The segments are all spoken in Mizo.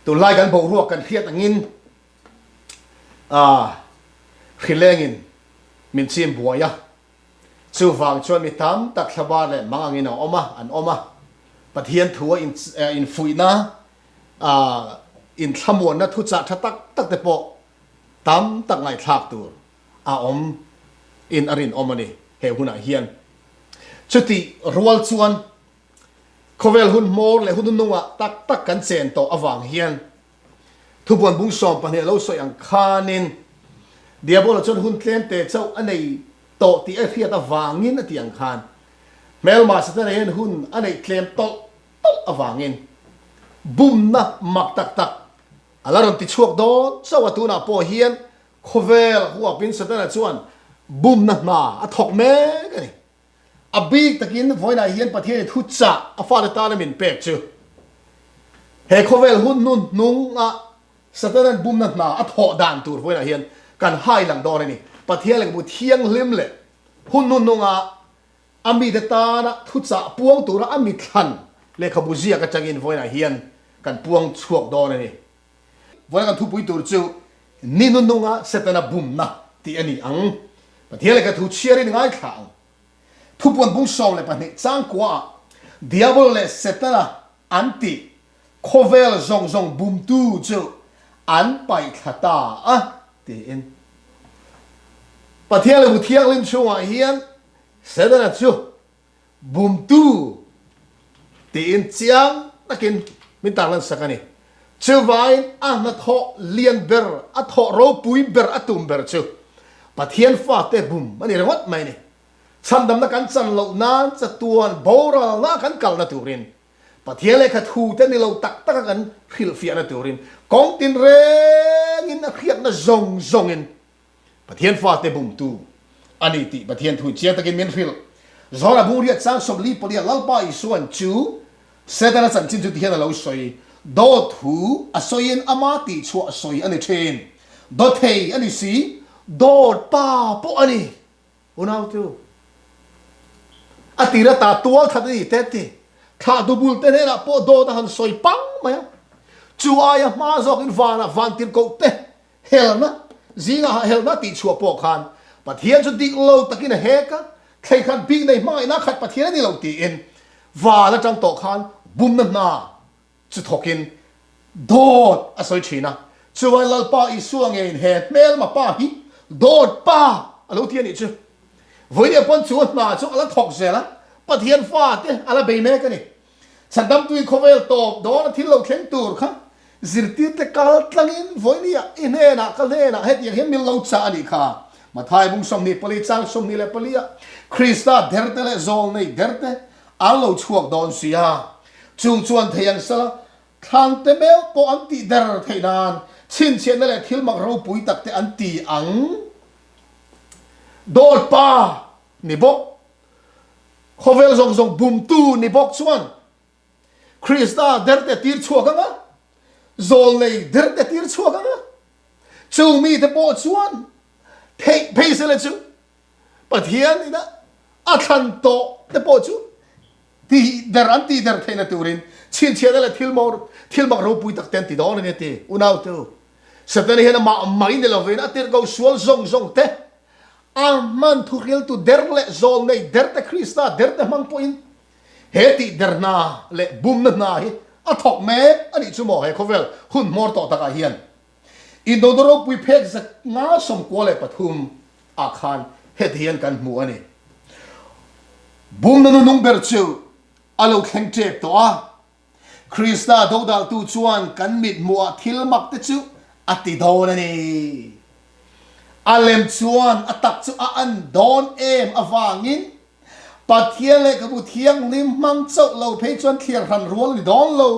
Tunlai kan boruak kan hriat angin ah hrilengin min chim buai a, chuvang chuan mi tam tak thlabar leh mang angin a awm a, an awm a. Pathian thu a infuihna, inthlamuanna thuchah tha tak tak te pawh tam tak ngaihthlak tur a awm in a rinawm a ni he hunah hian. Chutih rual chuan khawvel hun hmawr leh hun nungah tak tak kan chen tawh avang hian thubuan bung 12 a lo sawi ang khanin Diabola chuan hun tlem te chauh a nei tawh tih a hriat avangin a tih ang khan hmelma Satana hian hun a neih tlem tawlh tawlh avangin bumna mak tak tak a la rawn ti chhuak dawn chauh a, tunah pawh hian khawvel huapin Satana chuan bumna hna a thawk mek a ni. A bik takin vawiinah hian Pathianin thu chah a fate tana min pek chu he khawvel hun hnun hnunga Satana'n bumna hna a thawh dan tur vawiinah hian kan hai lang dawn a ni. Pathian lehkhabu thianghlim leh hun hnun hnunga a mite tana thuchah puang tura a mithlan lehkhabu ziak atangin vawiinah hian kan puang chhuak dawn a ni. Vawiina kan thupui tur chu Ni nununga Setana bumna tih a ni ang. Pathian lehkha thu chhiarin ngaithla ang. Thupuan bung 12 changkuaah Diabol leh Setana an tih khawvel zawng zawng bumtu chu an paihthla ta a tiin. Pathian lehkhabu thianghlim chhungah hian Setana chu bumtu tiin chiang takin min tarlan sak a ni. Chuvain a hnathawh lian ber, a thawh ropui ber, a tum ber chu Pathian fate bum a ni ringawt mai a ni. Chhandamna kan chan loh nan chatuan boralna kan kalna turin Pathian lehkha thu te ni lo tak taka kan hrilhfiahna turin kawng tinrengin a hriatna zawng zawngin Pathian fate bumtu a ni tih Pathian thu chiang takin min hrilh. Johana bung riat chang 44 ah Lalpa Isua'n chu Setana chanchin chu tihian a lo sawi, Dawt thu a sawiin ama tihchhuah sawi a ni thin. Dawthei a ni si, dawt pa pawh a ni. Unau chu a tir ata tual that a ni te ti. Thlah dubul te hnenah pawh dawt a han sawi pang mai a. Chu aia hma zawkin vanah vantirhkoh te Helna, zingah helna tih chhuah pawh khan Pathian chu dik lo takin a hek a, thleikhat bik nei hmangaihna khat Pathian a ni lo tiin val atang tawh khan bumna hna chu thawkin dawt a sawi thin a. Chuan Lalpa Isua ngeiin he hmelma pa hi dawt pa a lo ti a nih chu. Vawinia pawn chu a hna chu a la thawk zel a, Pathian fate a la bei mek a ni. Chhandamtuin khawvel tawp dawn a thil lo thleng tur kha zirtirte kal tlangin vawinia i hnenah ka hnenah hetiang hian min lo chah a nih kha. Mathai bung 24 chang 24 ah Krista derte leh zawlnei derte an lo chhuak dawn si a, chung chuan thei an sal a, thlangte meuh pawh an tih der theih nan chhinchhiahna leh thil mak ropui takte an ti ang. Dawt pa ni bawk. Khawvel zawng zawng bumtu ni bawk chuan Krista derte tir chhuak ang a, zawlnei derte tir chhuak ang a, chu mite pawh chuan theih phei sela chu Pathian ina a thlan tawh te pawh chu tih der an tih der theihna turin chhinchhiahna leh thil thil mak ropui tak te an ti dawn a ni a ti. Unautu, Setana hian amah mai ni lovin a tirhkoh sual zawng zawng te A hman thuhriltu der leh zawlnei derte Krista derte hmang pawhin he tih der hna leh bumna hna hi a thawk mek a nih chu maw he khawvel hun hmawr tawh takah hian Indona ropui phek 193 ah khan heti hian kan hmu a ni. Bumna nunung ber chu a lo thleng tep tawh a. Krista dodaltu chuan kan mithmuhah thil mak te chu a ti dawn a ni. A lem chuan a tak chu a an dawn em avangin Pathian lehkhabu thianghlim hmang chauh lo phei chuan thliar hran rual a ni dawn lo.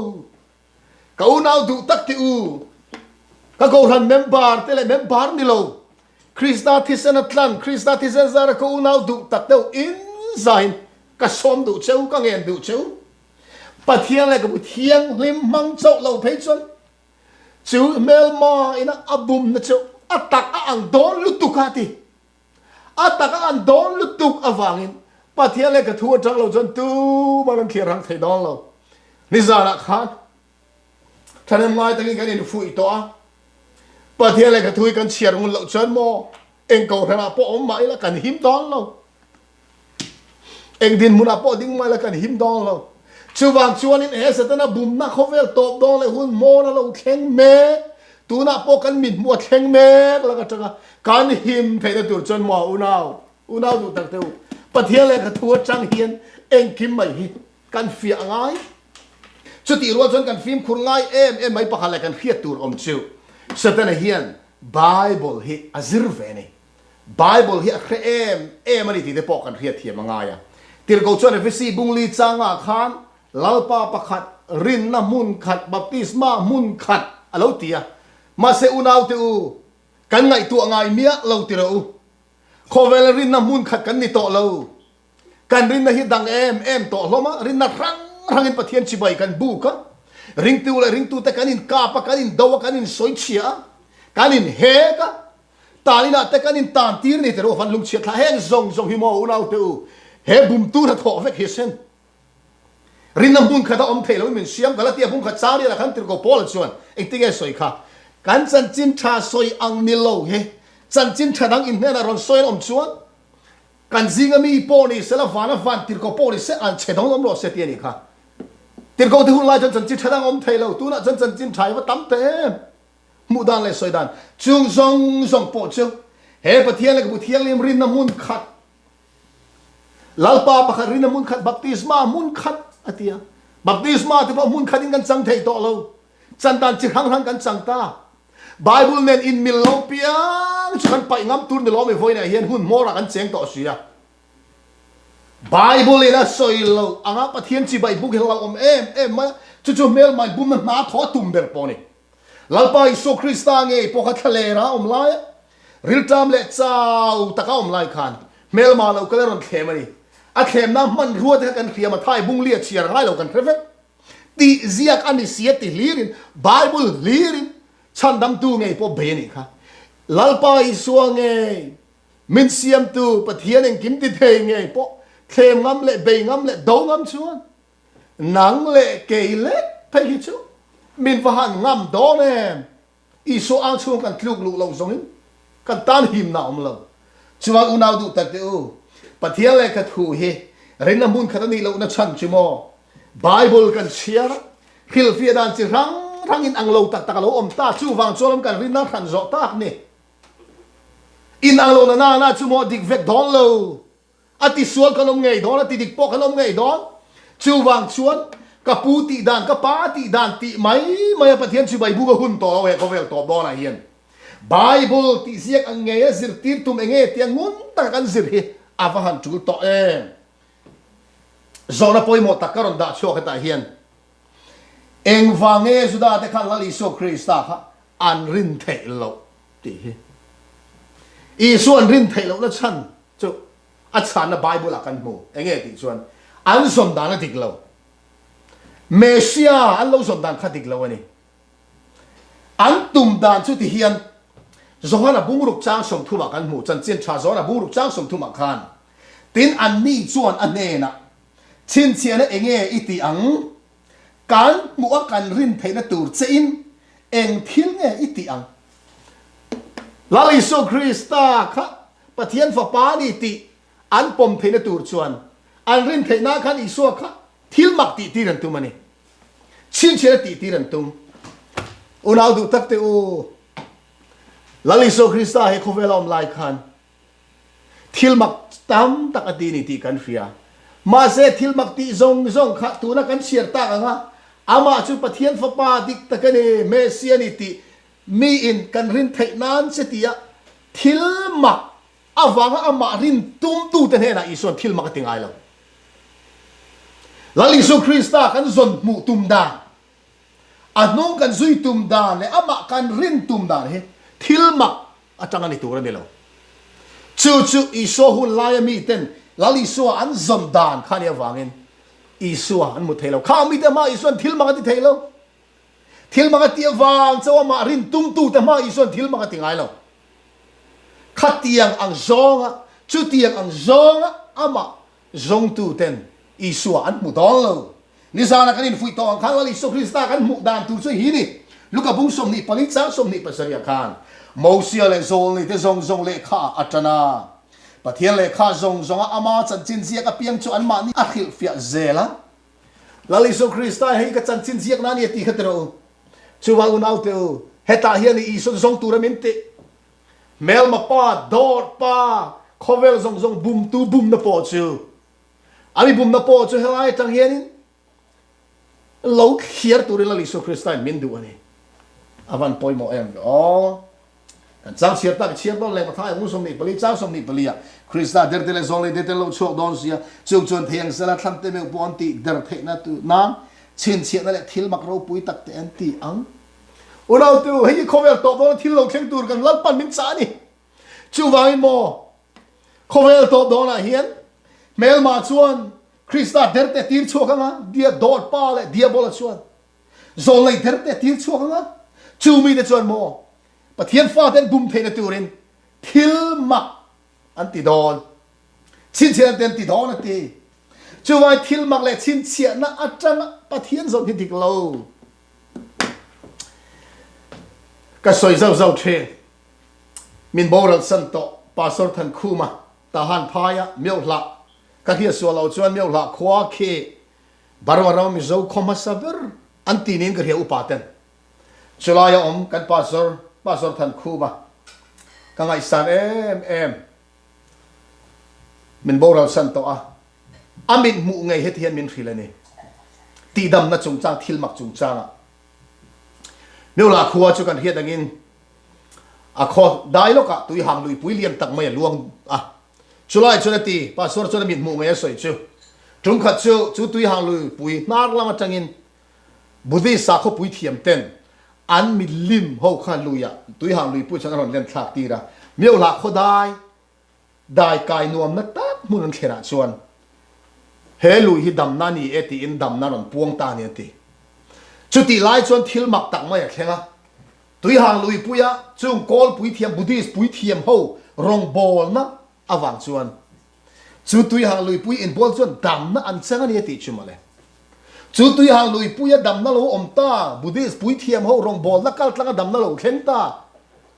Ka unau duh tak te u, ka kohhran member te leh member ni lo, Krista thisen a tlan, Krista thisen zara ka unau duh tak te u inzahin ka sawm duh che u, ka ngen duh che u. Pathian lehkhabu thianghlim hmang chauh lo phei chuan chu hmelma ina a bumna chu a tak a ang dawn lutuk a ti. A tak a ang dawn lutuk avangin Pathian lehkha thu atang lo chuan tuman an thlir hang thei dawn lo. Nizanah khan. Thahnem ngai takin kan infuih tawh a, Pathian lehkha thu hi kan chhiar ngun loh chuan maw eng kohhranah pawh awm mah ila kan him dawn lo. Eng dinhmunah pawh ding mah ila kan him dawn lo. Chuvang chuanin he Setana bumna khawvel tawp dawn leh hun mawn a lo thleng mek, tunah pawh kan mithmuh a thleng mek lak atanga kan him theihna tur chuan maw unau, unau duh tak te u, Pathian lehkha thu atang hian engkim mai hi kan fiah ngai. Chutih rual chuan kan fimkhur ngai em em mai pakhat leh kan hriat tur awm chu Setana hian Bible hi a zir ve a ni. Bible hi a hre em em a ni tih te pawh kan hriat thiam a ngai a. Tirhkoh chuan Efesi bungli changah khan Lalpa pakhat, rinna hmun khat, baptisma hmun khat a lo ti a. Mahse unaute u, kan ngaihtuah ngai miah lo ti rawh u. Khawvela rinna hmun khat kan ni tawh lo. Kan rinna hi dang em em tawh hlawm a, rinna hrang hrangin Pathian chibai kan buk a, ringtu leh ringtute kan inkap a, kan indo a, kan insawichhia a, kan inhek a, tan inah te kan intan tir ni te ruahvan lungchhiat thla heng zawng zawng hi maw unaute u, he bumtu hna thawh vek hi sen. Rinna hmun khat a awm theih loin min siam Galatia hmun khat chang rialah khan Tirhkoh Paula chuan engtinge sawi kha? Kan chanchin tha sawi ang ni lo hi chanchin tha dang inhnenah rawn sawi an awm chuan Kan zinga mi pawh ni sela vana van tirhkoh pawh ni se an chhe dang awm rawh se ti a nih kha. Tirhkoh te hun lai chuan chanchin tha dang awm thei lo, tunah chuan chanchin tha hi va tam ta em. Hmuh dan leh sawi dan chung zawng zawng pawh chu he Pathian leh ka Bu Thianghlim rinna hmun khat, Lalpa pakhat rinna hmun khat, baptisma hmun khat a ti a. Baptisma te pawh hmun khatin kan chang thei tawh lo. Chan dan chi hrang hrang kan chang ta. Bible nen inmil lo piang chu kan paih ngam tur ni lawm i vawiinah hian hun hmawrah kan cheng tawh si a. Bible in a sawi lo anga Pathian chibai buk hi hlauh awm em em mai a, chu chu hmelmai bumna hna thaw a tum ber pawh a ni. Lalpa Isua Krista ngei pawh kha thlalera a awm lai a, rilṭam leh chau taka a awm lai khan hmelma lo kal a rawn thlem a ni. A thlemna hmanrua te kha kan hriam a, thai bungli a chhiar ngai lo kan hre vek. Tih ziak a ni si a ti hlirin Bible hlirin chhandamtu ngei pawh bei a nih kha. Lalpa Isua ngei, min siamtu Pathian engkim ti thei ngei pawh thlem ngam leh bei ngam leh do ngam chuan nang leh kei lek phei hi chu min va han ngam dawn em? Isua ang chhung kan tluk luh loh zawngin kan tan himna a awm lo. Chuan unau duh tak teh u, Pathian lehkha thu hi rinna hmun khat a nih lohna chhan chu maw? Bible kan chhiar a, hrilhfiah dan chi hrang hrangin ang lo tak tak a lo awm ta, chuvang chuan awm kan rinna hran zawh tak ni. Inang lohna nana chu maw dik vek dawn lo. A tisual kan awm ngei dawn, a tidik pawh kan awm ngei dawn. Chuvang chuan ka pu tih dan, ka pa tih dan tih mai mai a Pathian chu Bible a hun tawh lo he khawvel tawp dawnah hian. Bible tih ziak ang ngei a zirtir tum enge tia ngun taka kan zir hi a va han tul tawh em. Zawhna pawimawh tak ka rawn dah chhuak hetah hian engvang nge Juda te khan Lal Isua Krista kha an rin theih loh tih hi. Isua an rin theih lohna chhan Chu a chhanna Bible ah kan hmu. Enge tih chuan an zawn dan a dik lo. Messia an lo zawn dan kha dik lo a ni. An tum dan chu ti hian Johana bungruk chang 30 ah kan hmu. Chanchin tha Johana bungruk chang 30 ah khan tin anni chuan a hnenah chhinchhiahna enge i tih ang? Kan hmuh a kan rin theihna tur che in eng thil nge i tih ang? Lal Isua Krista kha Pathian Fapa a ni tih an pawm theihna tur chuan an rin theihna khan Isua kha thil mak tih tir an tum a ni. Chhinchhiahna tih tir an tum. Unau duh tak te u, Lal Isua Krista he khawvela awm lai khan Thil mak tam tak a ti ni tih kan hria. Mahse, thil mak tih zawng zawng kha tuna kan chhiar tak ang a, amah chu Pathian Fapa dik tak a ni, Messia a ni tih miin kan rin theih nan che tia thil mak avanga amah rin tumtute hnenah Isua'n thil mak a ti ngai lo. Lal Isu Krista kan zawn hmuh tum dan, a hnung kan zui tum dan leh amah kan rin tum dan hi thil mak atang a ni tur a ni lo. Chu chu Isua hun laia miten Lal Isua an zawn dan kha nih avangin Isua an hmu thei lo. Khang mite hmaah Isua'n thil mak a ti thei lo. Thil mak a tih avang chauh amah rin tumtute hmaah Isua'n thil mak a ti ngai lo. Khatiang ang zawnga, chutiang ang zawnga amah zawngtuten Isua an hmu dawn lo. Nizana kan infuih tawh ang khan Lal Isua Krista kan hmuh dan tur chu hi ni. Luka bung 24 chang 27 ah khan Mosia leh Zawlneite zawng zawng lehkha ah a tan a. Pathian lehkha zawng zawnga ama chanchin ziak apiang chu anmahni a hrilhfiah zel a. Lal Isua Krista hei ka chanchin ziakna a ni a ti kha ti rawh u. Chuvang unaute u, hetah hian i Isua zawng tura min tih. Hmelma pa, dawt pa, khawvel zawng zawng bumtu bumna pawh chu, a mi bumna pawh chu helai atang hianin lo thliar turin Lal Isua Kristain min duh a ni. A van pawimawh em ve aw. Kan chang chhiar tak chhiar dawn leh Matthai ngun 24 chang 24 ah Krista derte leh zawnglei derte an lo chhuak dawn sia, chung chuan thei ang sela thlante meuh pawh an tih der theihna tu nan chhinchhiahna leh thil mak ropui tak te an ti ang. Unautu, hei hi khawvel tawp dawna thil lo thleng tur kan Lalpan min chah a ni. Chuvangin maw, khawvel tawp dawnah hian hmelma chuan Krista derte tir chhuak anga, dia dawt pa leh diabola chuan zawlnei derte tir chhuak anga, chu mite chuan maw Pathian fate an bum theihna turin thil mak an ti dawn. Chhinchhiahna te an ti dawn a ti. Chuvangin thil mak leh chhinchhiahna atanga Pathian zawng hi dik lo. Ka sawi zauh zauh thin. Min boral san tawh Pastor Thankhuma Tahan phaia Miohlah ka hriat sual lo chuan Miohlah khua khi Burma rama Mizo khaw hmasa ber an ti niin ka hria upa ten. Chulaia awm kan Pastor Pastor Thankhuma ka ngaihsan em em min boral san tawh a. A mit hmuh ngei heti hian min hrilh a ni. Tihdamna chungchang thil mak chungchangah Miola khua chu kan hriat angin a khaw dai lawkah tui hang luipui lian tak mai a luang a. Chulai chuan a ti, Pastor chuan a mit hmuh ngei a sawi chu. Tum khat chu chu tui hang luipui hnar lam atangin Buddhist sakhaw puithiam ten an milim ho kha luiah tui hang luipui chuan a rawn len thlak tir a. Miola khaw dai Dai kai nuamna tak hmun an thlenah chuan he lui hi damna a ni e tiin damna rawn puang ta a ni an ti. Chutih lai chuan thil mak tak mai a thleng a, Tuihang luipuia chung Kawl puithiam Buddhist puithiam ho rawngbawlna avang chuan chu Tuihang luipui inbual chuan damna an chang a ni a tih chu mawle. Chu Tuihang luipuia damna lo awm ta, Buddhist puithiam ho rawngbawlna kaltlanga damna lo thleng ta,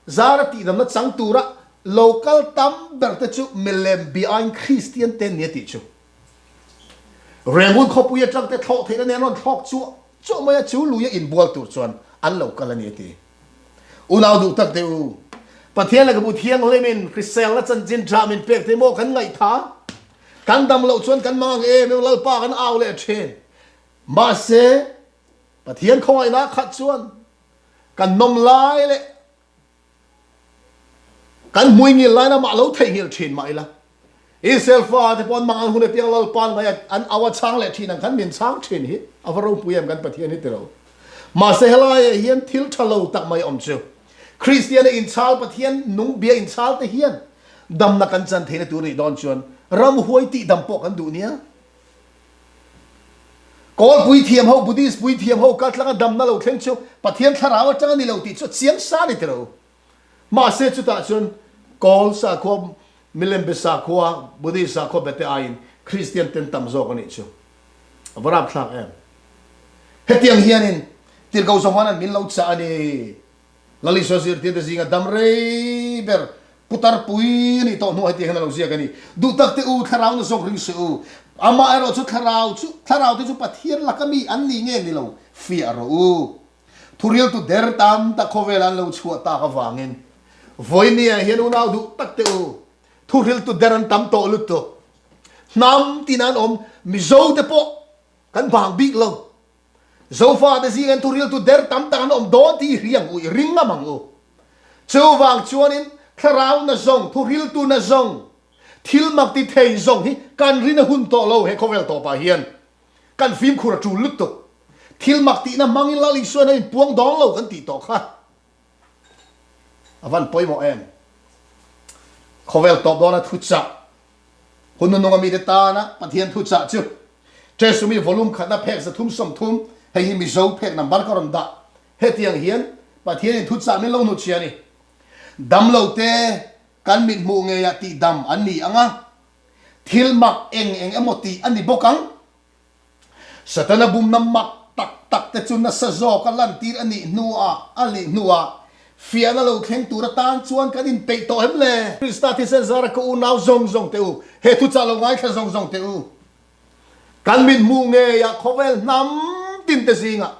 Zara tihdamna chang tura lo kal tam ber te chu milem biain Kristian te an ni a tih chu. Rengun khawpui atang te thlawh theihna nen rawn thlawk chuah chuah mai a, chu lui a inbual tur chuan an lo kal a ni a ti. Unau duh tak te u, Pathian lehkhabu thianghlimin hriselna chanchin tha min pek te maw kan ngaihtha? Kan dam loh chuan kan mang ang em em Lalpa kan au leh thin. Mahse, Pathian khawngaihna khat chuan Kan nawm lai leh kan hmuingil lain amah lo theihnghilh thin mah ila, Israel fate pawh an mang an hun apiang Lalpa'n mai an au a chhang leh thin ang khan min chhang thin hi a va ropui em kan Pathian hi ti lo. Mahse helaiah hian thil tha lo tak mai awm chu Kristiana inchhal Pathian nung bia inchhal te hian damna kan chan theihna tur nih dawn chuan ramhuai tihdam pawh kan duh nia. Kawl puithiam ho, Buddhist puithiam ho kaltlanga damna lo thleng chu Pathian thlarau atang a ni lo tih chu a chiang sa a ni tiro. Mahse chutah chuan Kawl sakhua, Milembe sakhua, Buddhist sakhua bete aiin Kristian ten tam zawk a nih chu. A va rapthlak em. Hetiang hianin Tirhkoh Johana'n min lo chah a ni. Lalisua zirtirte zinga dam rei ber putar pui a nih tawh hnuah hetiang hian a lo ziak a ni, Duh tak te u, thlarau na zawk ring suh u. Amaherawh chu thlarau chu, thlarau te chu Pathian laka mi an nih nge ni lo fiah rawh u. Thuriltu der tam tak khawvela an lo chhuah tak avangin vawinia hian unau duh tak te u, thuriltu der an tam tawh lutuk. Hnam tina an awm, Mizo te pawh kan bang bik lo. Zofate zing an thuriltu der tam tak an awm dawn tih i hria ang u, i ring ngam ang u. Chuvang chuanin thlarau na zawng, thuriltu na zawng, thil mak ti thei zawng hi kan rin a hun tawh lo he khawvel tawpah hian. Kan fimkhur a tul lutuk. Thil mak tihna hmangin Lal Isuan a inpuang dawn lo kan tih tawh kha a van pawimawh em? Khawvel tawp dawna thuchah Hun nunung a mite tana Pathian thuchah chu Tresumi volume khatna phek 330, hei hi Mizo phek number ka rawn dah. Hetiang hian Pathianin thuchah min lo hnuchhia a ni. Damlo te kan mit hmuh ngeiah tihdam an ni ang a, thil mak eng eng emaw tih a ni bawk ang. Satana bumna mak tak tak te chu nasa zawka lantir a nih hnuah a nih hnuah fiahna lo thleng tur atan chuan kan inpeih tawh em le? Krista thisen zara ka unau zawng zawng teh u, he thuchah lo ngaithla zawng zawng teh u. Kan min hmuh ngeiah khawvel hnam tin te zingah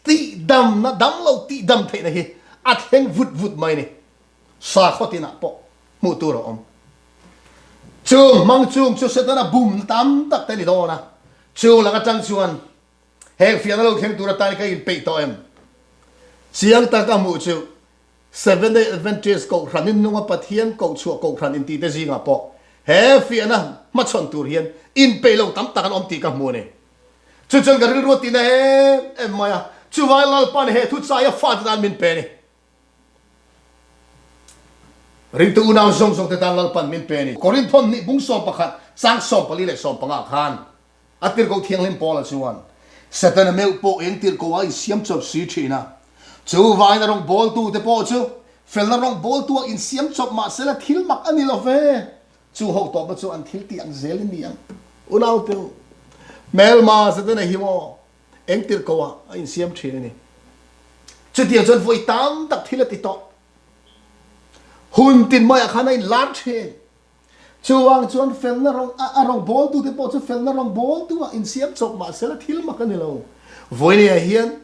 tihdamna damlo tihdam theihna hi a thleng vut vut mai ni. Sakhaw tinah pawh hmuh tur a awm. Chung hmang chung chu Setana bumna tam tak te ni dawn a, chung lak atang chuan heng fiahna lo thleng tur atan ka inpeih tawh em? Chiang tak a hmuh chu Seventh Day Adventist Kohhran in nunga Pathian kohchhuah Kohhran inti te zingah pawh he fiahna hmachhawn tur hian inpeih lo tam tak an awm tih ka hmu a ni. Chu chuan ka rilru a tina em em mai a, chuvangin Lalpa'n he thuchai a fate tan min pe a ni. Ringtu unau zawng zawng te tan Lalpan min pe a ni. Korinthon hnih bung 11 chang 14 leh 15 khan a tirhkoh thianghlim Paula chuan, Setana meuh pawh eng tirhkoh a insiam chawp si thin a, chuvangin a rawngbawltu te pawh chu felna rawngbawltu a insiam chawp mah sela thil mak a ni lo ve. Chu ho tawpna chu an thil tih ang zel in ni ang. Unau te u, hmelma Setana hi maw Eng tirh ko ah a insiam thin a ni. Chutiang chuan vawi tam tak thil a ti tawh. Hun tin maiah khan a inlar thin. Chuvang chuan felna rawng a rawng bawltu te pawh chu felna rawng bawltu ah insiam chawp mah sela thil mak a ni lo. Vawinia hian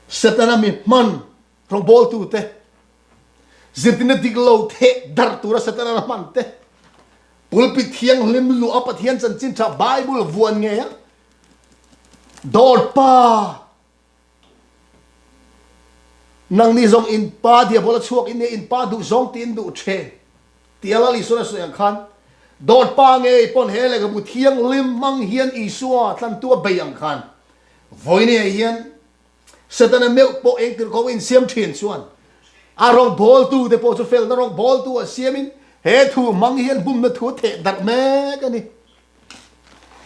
Setana mi hman Rawngbawltu te, zirtirna dik lo theh darh tura Setana hman te, pulpit thianghlim luh a Pathian chanchin tha Bible vuan ngei a, dawr pa nangni zawng in pa diabola chhuak in nia in pa duh zawng tiin duh thin tia Lal Isuan a sawi ang khan dawr pa ngei pawn he lehkhabu thianghlim hmang hian Isua tlantu a bei ang khan vawinia hian Setana meuh pawh engtir kawng insiam thin chuan a rawngbawltu te pawh chu felna rawngbawltu a siamin he thu hmang hian bumna thu a theh darh mek a ni.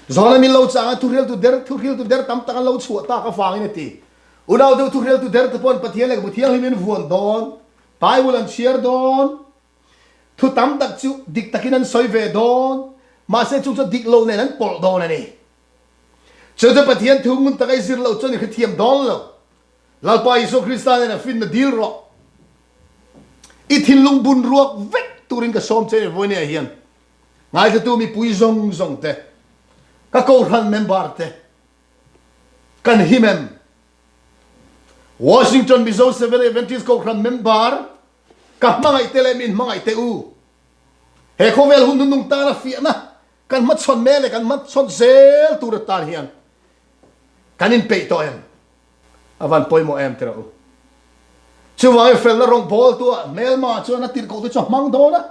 Zawna min lo chang a, thuhriltu der thuhriltu der tam tak an lo chhuah tak avangin a ti. Unau deuh thuhriltu der te pawhin Pathian lehkhabu thianghlim in vuan dawn, Bible an chhiar dawn, thu tam tak chu dik takin an sawi ve dawn, mahse chung chu dik lo nen an pawlh dawn a ni. Chu chu Pathian thu ngun taka i zir loh chuan i hrethiam dawn lo. Lalpa Isua Krista nen a finna dil rawh. I thinlung bun ruak vek turin ka sawm che ni vawinia hian. Ngaithlatu mipui zawng zawng te, ka kohhran member te, kan him em? Washington Mizo Seventh Adventist kohhran member ka hmangaih te leh min hmangaih te u, he khawvel hun nunung tana fiahna Kan hmachhawn mek leh kan hmachhawn zel tur atan hian kan inpeih tawh em? A van pawimawh em tirah u. Chuvangin felna rawngbawltu ah hmelma chuan a tirhkoh te chu a hmang dawn a.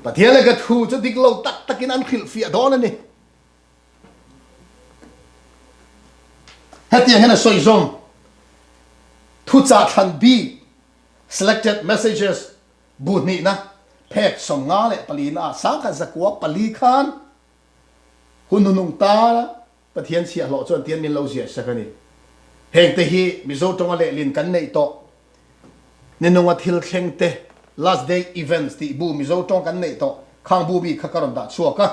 Pathian leh ka thu chu dik lo tak takin an hrilhfiah dawn a ni. Hetiang hian a sawi zawm, Thuchah thlan bik, Selected Messages, Bu hnihna phek 54 na ah 1104 khan hun hnunung tara Pathian chhiahhlawh chuan tian min lo ziah sak a ni. Hengte hi Mizo tawnga lehlin kan neih tawh ninunga thil thleng te, Last Day Events tih bu Mizo tawng kan neih tawh khang bu bik kha ka rawn dah chhuak a.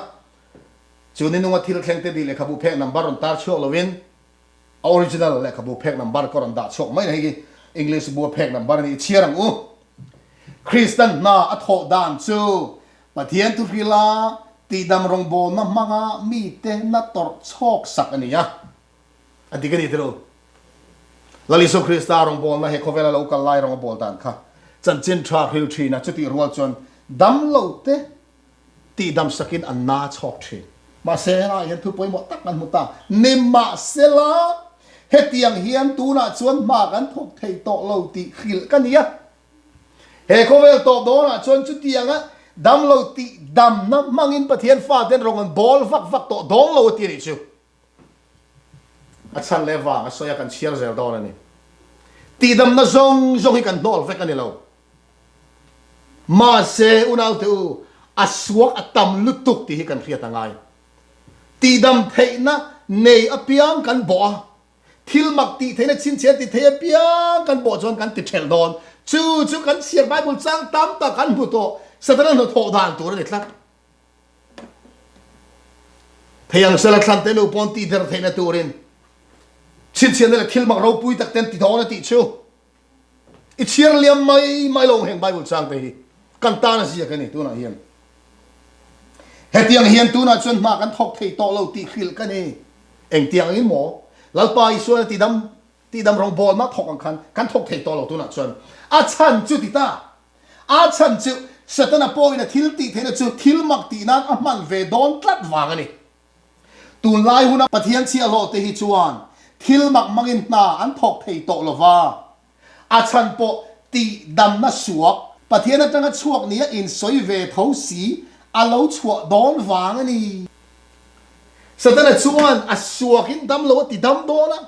Chu ninunga thil thleng te tih lehkhabu phek number rawn tar chhuak lovin, A original lehkhabu phek number ka rawn dah chhuak mai na hei hi English bu a phek number a ni i chhiar ang u. Kristan hna a thawh dan chu Pathian thuhrila tihdam rawngbawlna hmanga mite na tawrh chhawk sak a ni a. A dik a ni tilo. Lal Isua Krista rawngbawlna he khawvela lo kal lai rawng a bawl dan kha chanchin tha hril thin a, chutih rual chuan damlo te Tihdam sakin an na chhawk thin. Mahse helaiah hian thu pawimawh tak kan hmu ta. Nimahsela, hetiang hian tunah chuan hma kan thawk thei tawh lo tih hrilh ka ni a. He khawvel tawp dawnah chuan chutianga damlo tihdamna hmangin Pathian faten rawng an bawl vak vak tawh dawn lo a ti a nih chu. A chhan leh vang a sawi a kan chhiar zel dawn a ni. Tihdamna zawng zawng hi kan hnawl vek a ni lo. Mahse unaute u, a suak a tam lutuk tih hi kan hriat a ngai. Tihdam theihna nei apiang kan bawh a, thil mak tih theihna chhinchhiah ti thei apiang kan bawh chuan kan ti thelh dawn. Chu chu kan chhiar Bible chang tam tak kan hmu tawh, Satana hnathawh dan tur a ni tlat. Thei ang sela thlan te nu pawn tih der theihna turin chhinchhiahna leh thil mak ropui tak ten ti dawn a tih chu i chhiar liam mai mai lo ang heng Bible chang te hi kan tan a ziak a ni tunah hian. Hetiang hian tunah chuan hma kan thawk thei tawh lo tih hrilh ka ni. Engtiang angin maw? Lalpa Isuan a tidam Tihdam rawngbawlna thawk ang khan kan thawk thei tawh lo tunah chuan a chhan chu ti ta. A chhan chu Setana pawhin a thil tih theihna chu thil mak tih nan a hman ve dawn tlat vang a ni. Tunlai huna Pathian chhiahhlawh te hi chuan thil mak hmangin hna an thawk thei tawh lo va. A chhan pawh tihdamna suak Pathian atanga chhuak nia insawi ve tho si a lo chhuah dawn vang a ni. Setana chuan a suakin dam lo a ti dam dawn a,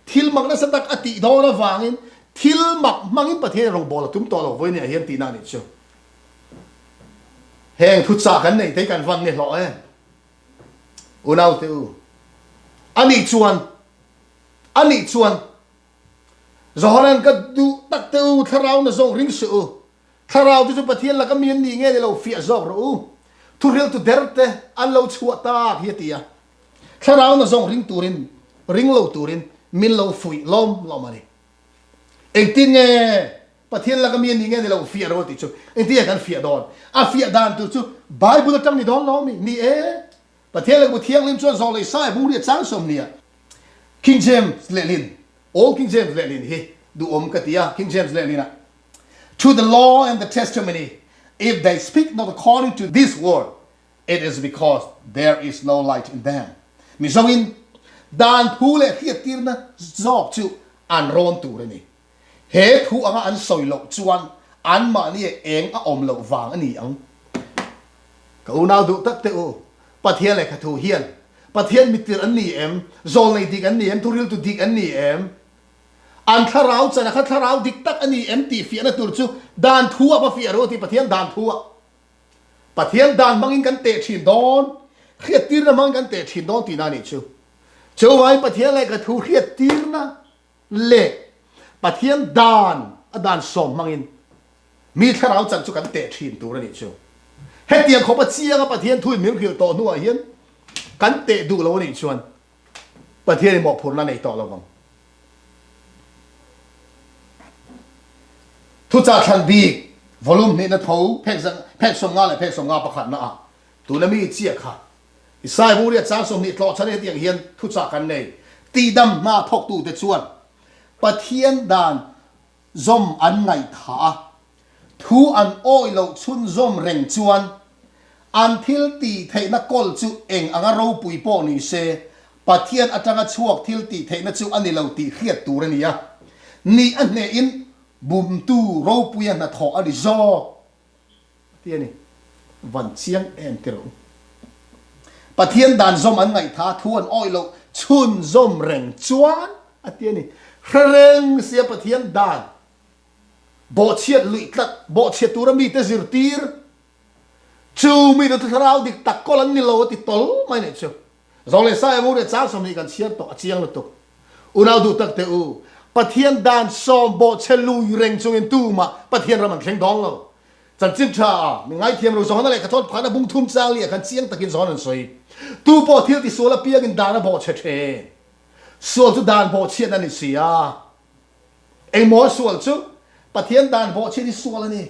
thil mak nasa tak a tih dawn avangin thil mak hmangin Pathian rawngbawl a tum tawh lo vawiin ah hian tihna a nih chu. Heng thuchah kan neih te hi kan van ni hlawh em? Unaute u, anih chuan, anih chuan Johanan ka duh tak te u, thlarau na zawng ring suh u. Thlarau te chu Pathian laka mi an nih nge ni lo fiah zawk rawh u. Thuhriltu der te an lo chhuah tak hi a ti a. Thlarau na zawng ring turin, ring lo turin min lo fuih lawm lawm a ni. Engtin nge Pathian laka mi an nih nge ni lo fiah rawh tih chu engtin nge kan fiah dawn? A fiah dan tur chu Bible atang ni dawn lo mi? Ni e. Pathian lehkhabu thianghlim chuan zawh leh sai bung riat chang 20 ah King James lehlin, Old King James lehlin hi duhawm ka ti a, King James lehlin ah To the law and the testimony, if they speak not according to this word, it is because there is no light in them. Mizoin dan thu leh hriattirna zawk chu an rawn tur a ni. He thu anga an sawi loh chuan anmahni eng a awm loh vang a ni ang. Ka unau duh tak teh u, Pathian lehkha thu hian Pathian mittir an ni em? Zawlnei dik an ni em? Thuriltu dik an ni em? An thlarau chana kha thlarau dik tak a ni em tih fiahna tur chu dan thu ah va fiah ru a ti, Pathian dan thu ah. Pathian dan hmangin kan teh thin dawn, hriattirna hmangin kan teh thin dawn tihna a nih chu. Chuvangin Pathian lehkha thu hriattirna leh Pathian dan a dan sawm hmangin mi thlarau chan chu kan teh thin tur a nih chu. Hetiang khawpa chianga Pathian thuin min hrilh tawh hnuah hian kan teh duh lo a nih chuan Pathianin mawhphurhna nei tawh lo vang. Thuchah thlan bik volume hnihna tho phek 50 leh phek 51 ah tuna mi chiah kha Isai Bungria chang 20 tlawh chhan hetiang hian thuchah kan nei. Tihdam hna thawktute chuan Pathian dan zawm an ngaihthah a, thu an awih loh chhunzawm reng chuan an thil tih theihna kawl chu eng anga ropui pawh ni se, Pathian atanga chhuak thil tih theihna chu a ni lo tih hriat tur a ni a. Nih a hnehin bumtu ropuia hnathawh a ni zawk. A ti a ni. Van chiang em ti rawh u. Pathian dan zawm an ngaihtha thu an awih loh chhunzawm reng chuan a ti a ni. Hre reng sia Pathian dan bawhchhiat luih tlat, bawhchhiat tura mite zirtir chu mite chu thlarau dik tak kawl an ni lo a ti tawl mai nih chu. Zo leh Sai Amu leh Chang 20 kan chhiar tawh a chiang lutuk. Unau duh tak teh u, Pathian dan sawm bawhchhe lui reng chungin tumah Pathian ram an thleng dawn lo. Chanchin tha a, mi ngaithiam lo Johana lehkha thawn pakhat a bung thum chang liah khan chiang takin Johana an sawi. Tu pawh thil tisual apiangin dan a bawhchhe thin. Sual chu dan bawhchhiat a ni si a. Engmaw sual chu? Pathian dan bawhchhiat hi sual a ni.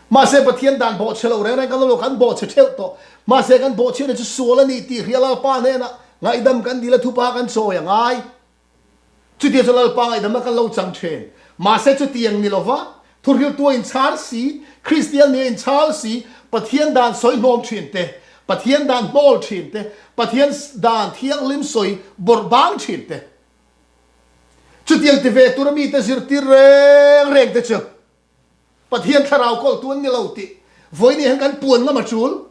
Mahse Pathian dan bawhchhe lo reng reng kan lo kan bawhchhe theuh tawh. Mahse kan bawhchhiatna chu sual a ni tih hria Lalpa hnenah ngaihdam kan dil a thupa kan chawi a ngai. Chutiang chu Lalpa ngaihdamna kan lo chang thin. Mahse chutiang ni lova thuhriltu a inchhar si, Kristian ni a inchhal si, Pathian dan sawi hlawm thin te, Pathian dan hnawl thin te, Pathian dan thianghlim sawi bawrh bang thin te, Chutiang ti ve tura mite zirtir reng reng te chu Pathian thlarau kawltu an ni lo tih vawiin hian kan puan ngam a tul.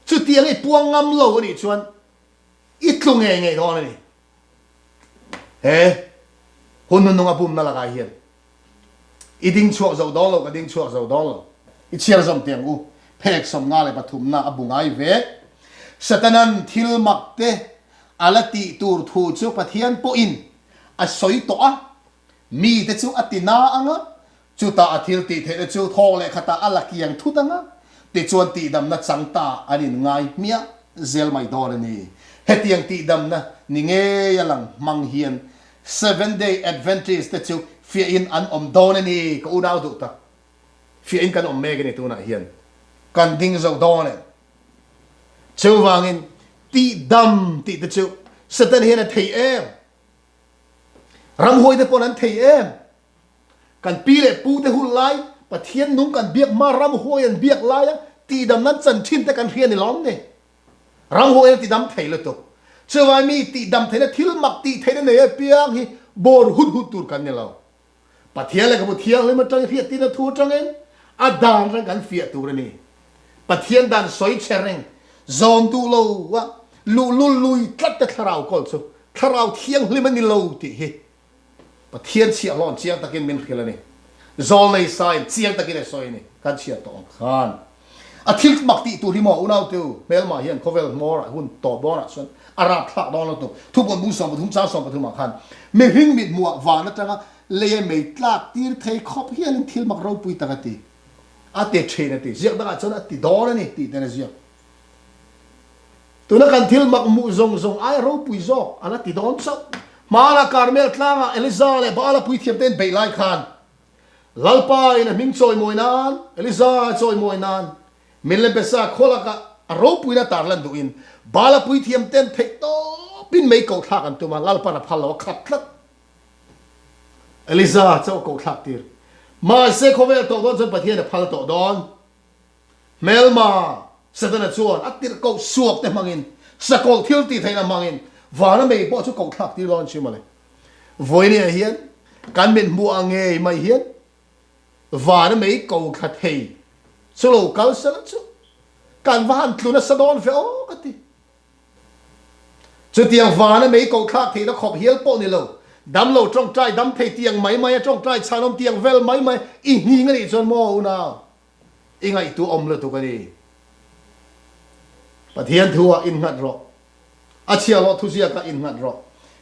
Chutiang i puang ngam lo a nih chuan i tlu ngei ngei dawn a ni. He hun hnuhnung a bumna lakah hian i ding chhuak zo dawn lo, ka ding chhuak zo dawn lo. I chhiar zawm teh ang u, phek 53 a bu ngai ve. Satanan thil mak te a la tih tur thu chu Pathian pawhin a sawi tawh a, mite chu a ti na ang a, chutah a thil tih theihna chu thawk leh khatah a la kiang thut ang a, tichuan tihdamna chang ta an inngai hmiah zel mai dawn a ni. Hetiang tihdamna ni ngei a lang hmang hian Seventh Day Adventist te chu fiahin an awm dawn a ni, ka unau duh tak. Fiahin kan awm mek a ni tunah hian. Kan ding zo dawn em? Chuvangin tihdam tih te chu Satan hian a thei em? Ramhuai te pawn an thei em? Kan pi leh pu te hun lai Pathian nung kan biak hma ramhuai an biak laia tihdam nan chan thin te kan hria ni lawm ni? Ramhuai an tidam thei lutuk. Chuvai mi tihdam theihna thil mak tih theihna nei apiang hi bawr hut hut tur kan ni lo. Pathian lehkhabu thianghlim atangin hriattirna thu atangin a dan reng kan fiah tur a ni. Pathian dan sawi chhe reng, zawm duh lo a luhlul lui tlat te thlarau kawl chu thlarau thianghlim a ni lo tih hi Pathian chhiahhlawn chiang takin min hrilh a ni. Zawlnei sain chiang takin a sawi a ni. Kan chhiah tawh ang khan a thil mak tih tur hi maw unautu hmelmah hian khawvel hmawrah hun tawp dawnah chuan a rapthlak dawn lutuk. Thupuan bung 13 chang 13 ah khan mihring mithmuhah van atanga lei a mei tlak tir thei khawp hialin thil mak ropui tak a ti. A ti thin a ti. Ziak dangah chuan a ti dawn a ni tih ten a ziak. Tuna kan thil mak hmuh zawng zawng aia ropui zawk a la ti dawn chauh. Hmana Karmel tlangah Eliza leh Baala puithiamte in beih lai khan Lalpa in a hming chawimawi nan, Eliza chawimawi nan, Milebesa khua lakah a ropuina tarlan duhin Baala puithiamten theih tawpin mei koh thlak an tum a, Lalpan a phal lo, a khap tlat. Eliza chauh a koh thlak tir. Mahse khawvel tawh dawn chuan Pathian a phal tawh dawn. Hmelma, Setana chuan a tirh koh suak te hmangin, sakawlh thil tih theihna hmangin vana mei pawh chu koh thlak tir dawn chi mawle. Vawinia hian kan mit hmuh ang ngei mai hian vana mei ko thla thei chu lo kal sela chu kan va han tlu nasa dawn ve aw ka ti. Chutiang vana mei koh thlak theihna khawp hial pawh ni lo, damlo tawngtai dam thei tiang mai mai a tawngtai chhanawm tiang vel mai mai i nghing a nih chuan maw unau? I ngaihtuah awm lutuk a ni. Pathian thu ah innghat rawh. A chhiahhlawh thuziak ah innghat rawh.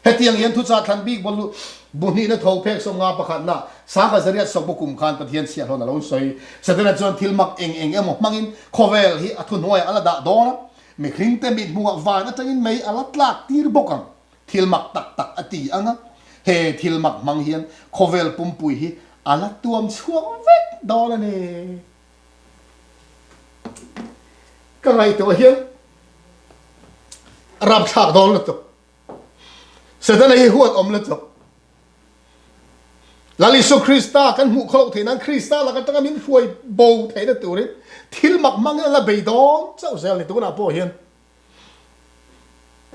Hetiang hian thuchah thlan bik bawl bu hnihna tho phek 50 pakhatna Sangha Zariat Sawkbu kum khan Pathian chhiahhlawhna lo sawi. Setana chuan thil mak eng eng emaw hmangin khawvel hi a thuhnuaiah a la dah dawn a, mihringte mithmuhah van atangin mei a la tlak tir bawk ang. Thil mak tak tak a ti ang a, he thil mak hmang hian khawvel pumpui hi a la tuam chhuak vek dawn a ni. Ka ngaihtuah hian a rapthlak dawn lutuk. Setana hi huat awm lutuk. Lal Isu Krista kan hmuh khawloh theih nan Krista lak atanga min hruai bo theihna turin thil mak hmangin a la bei dawn chauh zel ni tunah pawh hian.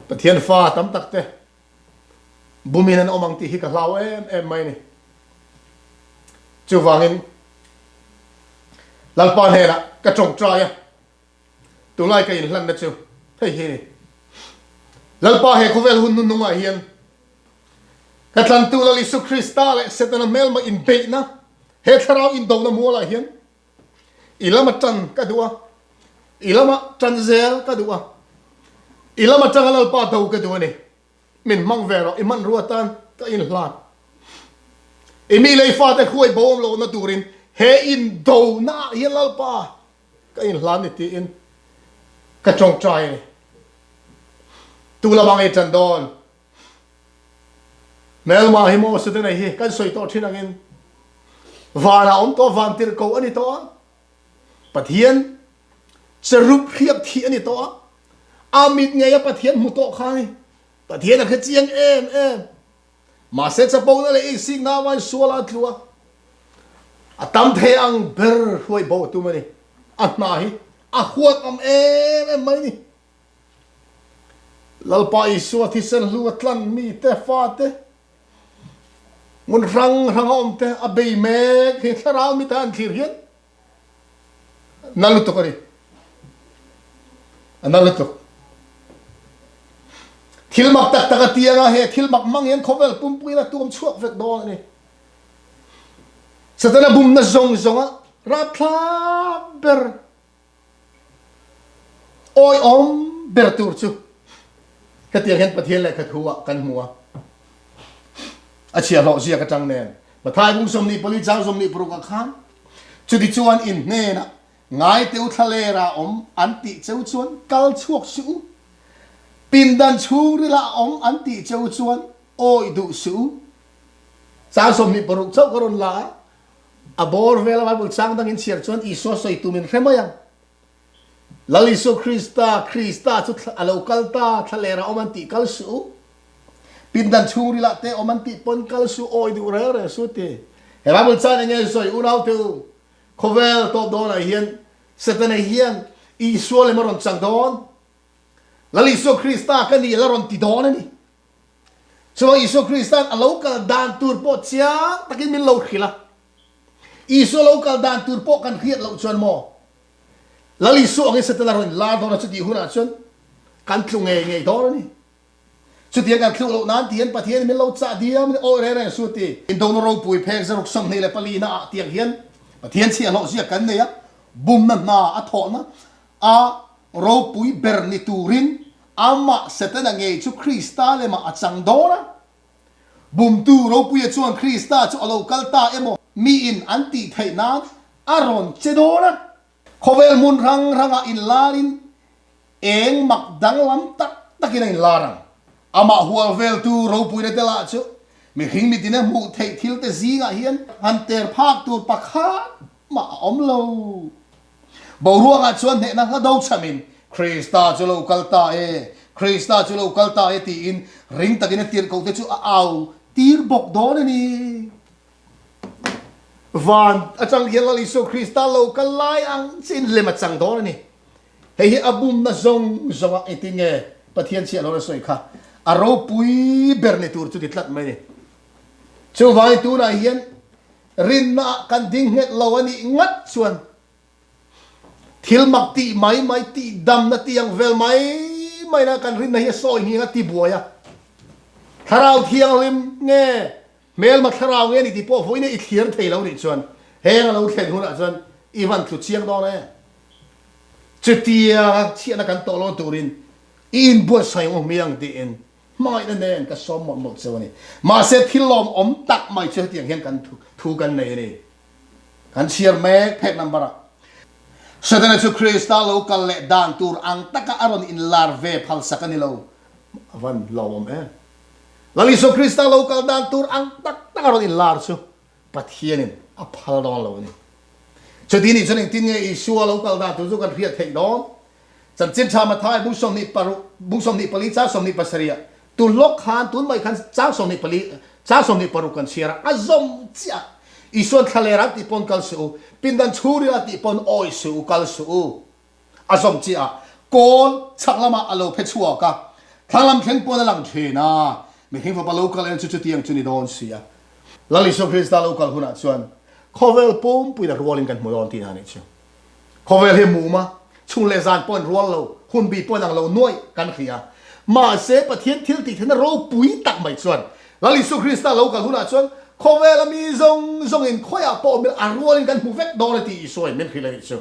Pathian fa tam tak te bumin an awm ang tih hi ka hlau em em mai a ni. Chuvangin Lalpa hnenah ka tawngtai a, tunlai ka inhlanna chu hei hi a ni. Lalpa he khawvel hun hnuhnungah hian ka tlantu Lal Isu Krista leh Setana hmelma inbeihna he thlarau indona mualah hian I lama tan ka duh a, i lama tan zel ka duh a, i lama tanga Lalpa do ka duh a ni. Min hmang ve rawh, i hmanrua tan ka inhlan. I mi lei fate hruai bo awm lohna turin he indona ah hian Lalpa ka inhlan ni tiin ka tawngtai a ni. Tu lamah ngei tan dawn? Hmelma hi maw Sudana hi kan sawi tawh thin angin vanah awm tawh van tirh ko a ni tawh a, Pathian cherub hriak thih a ni tawh a, a mit ngei a Pathian hmu tawh kha a ni. Pathian a hre chiang em em. Mahse chapona leh isikna avangin sual a tlu a, a tam thei ang ber hruai bo a tum a ni. A hna hi a huat awm em em mai a ni. Lalpa Isua thisen hlu a tlan mite, fate, hmun hrang hrang a awm te a bei mek hi thlarau mite an thlir hian na lutuk a ni. A na lutuk. Thil mak tak tak a ti anga he thil mak mang hian khawvel pumpui la tuam chhuak vek dawn a ni. Satana bumna zawng zawnga rapthlak ber Awihawm ber tur chu hetiang hian Pathian lehkha thu ah kan hmu a, a chhiahhlawh ziak atang nen Mathai bung 24 chang 26 ah khan chutichuan in hnenah ngaiteu thlaler ah awm an tih cheu chuan kal chhuak suh u. Pindan chhungrila a awm an tih cheu chuan awih duh suh u. Chang 26 chauh ka rawn la a, a bawr vela Bible chang dangin chhiar chuan Isua sawi tumin hre mai ang. Lal Isua Krista, Krista chu a lo kal ta, thlaler a awm an tih kal suh u. Pindan chhungrilah te awm an tih pawn kal suh, awih duh reng reng suh ti. He Bible chan enge sawi unaute u, khawvel tawp dawnah hian Setana hian Isua lem a rawn chang dawn. Lal Isua Krista ka ni la rawn ti dawn a ni. Chuvang Isua Krista'n a lo kal dan tur pawh chiang takin min lo hrilh a. Isua lo kal dan tur pawh kan hriat loh chuan maw? Lal Isua angin Setana rawn inlar dawn a, chutih hunah chuan kan tlu ngei ngei dawn a ni. Chutiang kan tluh loh nan tihian Pathianin min lo chah diam in awi reng reng su ti. Indona ropui phek zaruk 24 na ah tiang hian Pathian chhiahhlawh ziak kan nei a, bumna hna a thawhna a ropui ber ni turin amah Setana ngei chu Krista lemah a chang dawn a. Bumtu ropuia chuan Krista chu a lo kal ta emaw miin an tih theih nan a rawn che dawn a. Khawvel hmun hrang hrangah inlarin eng mak danglam tak takin a inlar ang. Amah hual veltu ropuina te lah chu mihring mitin a hmuh theih thil te zingah hian han ter phak tur pakhat mah a awm lo. Boruakah chuan hnehna hla do chhamin, Krista chu lo kal ta e, Krista chu lo kal ta e tiin ring takin a tirhkoh te chu a au tir bawk dawn a ni. Van atang hian Lal Isua Krista lo kal lai ang chiin lem a chang dawn a ni. Hei hi a bumna zawng zawngah engtin nge Pathian chhiahhlawh a sawi kha a ropui ber ni tur chu ti tlat mai a ni. Chuvangin tunah hian rinnaah kan ding nghet lo a nih ngat chuan Thil mak tih mai mai, tih damna tih ang vel mai mai na kan rinna hi a sawi nghing a ti buai a. Thlarau thianghlim nge hmelma thlarau nge ni tih pawh vawiin i thlir thei lo nih chuan heng a lo thlen hunah chuan i van tlu chiang dawn e. Chutianga chhiahna kan tawh lo turin i inbuatsaih ang u hmiang tiin hmangaihna nen ka sawm mawlh mawlh cheu a ni. Mahse thil lawmawm tak mai chu hetiang hian kan thu kan nei a ni. Kan chhiar mek phek number ah. Setana chu Krista lo kal leh dan tur ang taka a rawn inlar ve phalsak a ni lo. A van lawmawm em. Lal Isua Krista lo kal dan tur ang tak tak a rawn inlar chu Pathianin a phal dawn lo a ni. Chuti nih chuan engtin nge Isua lo kal dan tur chu kan hriat theih dawn? Chanchin tha Mathai bung 24 bung 24 chang 27 ah tun lawk khan tun mai khan chang 24 chang 26 kan chhiar a, a zawm chiah. Isuan thlaler an tih pawn kal suh u, pindan chhungril a tih pawn awi suh u, kal suh u. A zawm chiah a, kawl chhak lamah a lo phe chhuak a, thlang lam thleng pawn a lang thin a, mihring fapa lo kal en chu chutiang chu ni dawn si a. Lal Isua Krista lo kal hunah chuan khawvel pumpuiin a rualin kan hmu dawn tihna a nih chu. Khawvel hi mum a, chhun leh zan pawh in rual lo, hun bi pawh in ang lo nuaih kan hria. Mahse, Pathian thil tih theihna ropui tak mai chuan Lal Isua Krista lo kal hunah chuan khawvela mi zawng zawngin khawiah pawh awm ila a rualin kan hmu vek dawn a tih Isua in min hrilh a nih chu.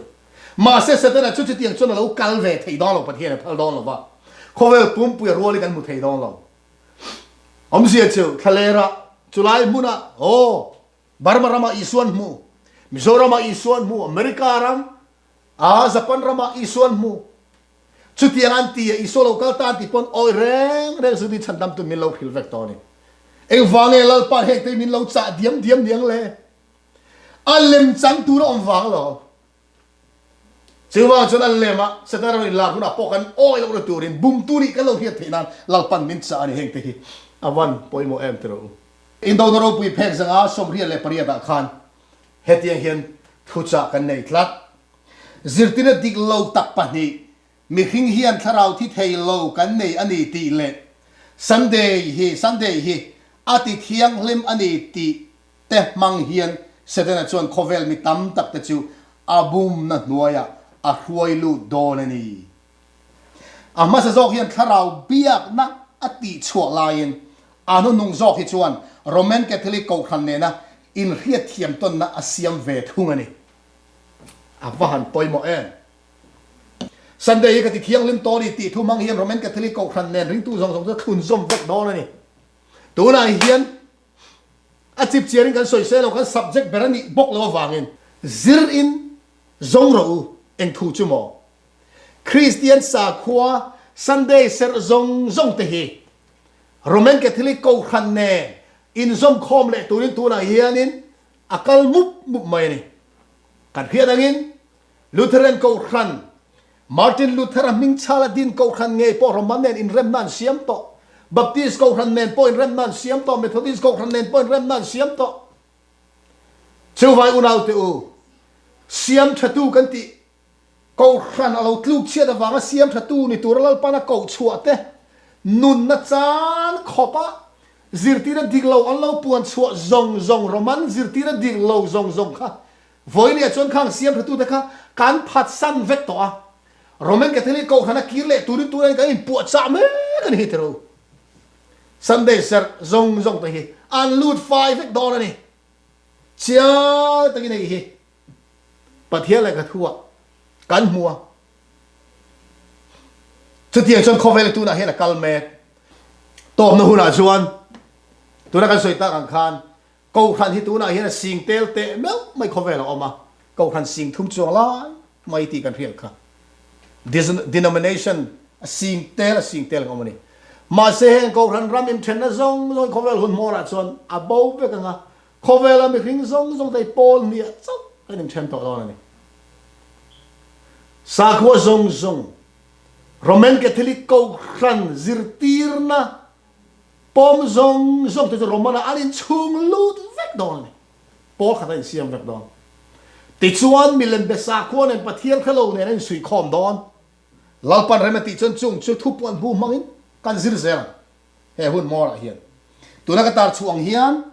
Mahse, Setana chu chutiang chuan a lo kal ve thei dawn lo, Pathian a phal dawn lo va, khawvel pumpui a rualin kan hmu thei dawn lo. Awmzia chu thlalera chulai hmunah, aw, Burma ramah Isua an hmu, Mizoramah Isua an hmu, America ram, aa Japan ramah Isua an hmu. Chutiang an ti a, Isua lo kal ta an ti pawn awi reng reng zu ti chhandamtu min lo hrilh vek tawh a ni. Engvang nge Lalpa heng te hi min lo chah diam diam niang le? A lem chang tur a awm vang alawm. Chuvang chuan a lem a, Setana rawn inlar hunah pawh kan awi lohna turin bumtu nih kan lo hriat theih nan Lalpan min chah a ni. Heng te hi a van pawimawh em tiraw u. Indona ropui phek zanga 28 ah khan hetiang hian thuchah kan nei tlat. Zirtirna dik lo tak pahnih, mihring hian thlarau thi thei lo kan nei a ni tih leh Sunday hi Sunday hi a ti thianghlim a ni tih te hmang hian Setana chuan khawvel mi tam tak te chu a bumna hnuaiah a hruai lut dawn a ni. A hmasa zawk hian thlarau biakna a tihchhuah laiin a hnuhnung zawk hi chuan Roman Catholic Kohhran nena inhriatthiam tawnna a siam ve thung a ni. A va han pawimawh em! Sunday hi ka ti thianghlim tawh a ni tih thu hmang hian Roman Catholic Kohhran nen ringtu zawng zawng chu a thlunzawm vek dawn a ni. Tunah hian a chipchiarin kan sawi se lo, kan subject ber a nih bawk lo avangin zir in zawng rawh u, eng thu chu maw? Kristian sakhua. Sunday serh zawng zawng te hi Roman Catholic Kohhran nen inzawmkhawm leh turin tunah hianin a kal mup mup mai a ni. Kan hriat angin Lutheran Kohhran, Martin Luther-a hmingchhala din Kohhran ngei pawh Roman nen inremna an siam tawh. Baptist Kohhran nen pawh inremna an siam tawh, Methodist Kohhran nen pawh inremna an siam tawh. Chuvai unaute u, siam thatu kan tih Kohhran a lo tluk chhiat avanga siam thatu ni tura Lalpan a koh chhuah te, nunna chan khawpa zirtirna dik lo an lo puan chhuah zawng zawng, Roman zirtirna dik lo zawng zawng kha vawinia chuan khang siam thatute kha kan phatsan vek tawh a. Roman Catholic Kohhran a kir leh turin tunah hian kan inpuahchah mek a ni hi tiro. Sunday serh zawng zawng te hi an lut fai vek dawn a ni. Chiang takin hei hi Pathian lehkha thuah kan hmu a. Chutiang chuan khawvel hi tunah hian a kal mek. Tawpna hunah chuan tuna kan sawi tak ang khan Kohhran hi tunah hian a sing tel teh meuh mai khawvel a awm a, Kohhran sing thum chuang lai mai tih kan hriat kha. Denomination a sing tel a sing tel ang awm a ni. Mahse heng Kohhran ram inthenna zawng zawng khawvel hun hmawrah chuan a bo vek ang a, khawvela mihring zawng zawng te hi pawl hniah chauh kan inthen tawh dawn a ni. Sakhua zawng zawng Roman Catholic Kohhran zirtirna Pawm zawng zawng te chu Roman-ah an inchhung lut vek dawn a ni. Pawl khat a insiam vek dawn. Tichuan, milem be sakhua nen Pathian hre lo nen a insuihkhawm dawn. Lalpan rem a tih chuan chung chu thupuan bu hmangin kan zir zel ang he hun hmawrah hian. Tuna ka tar chhuah ang hian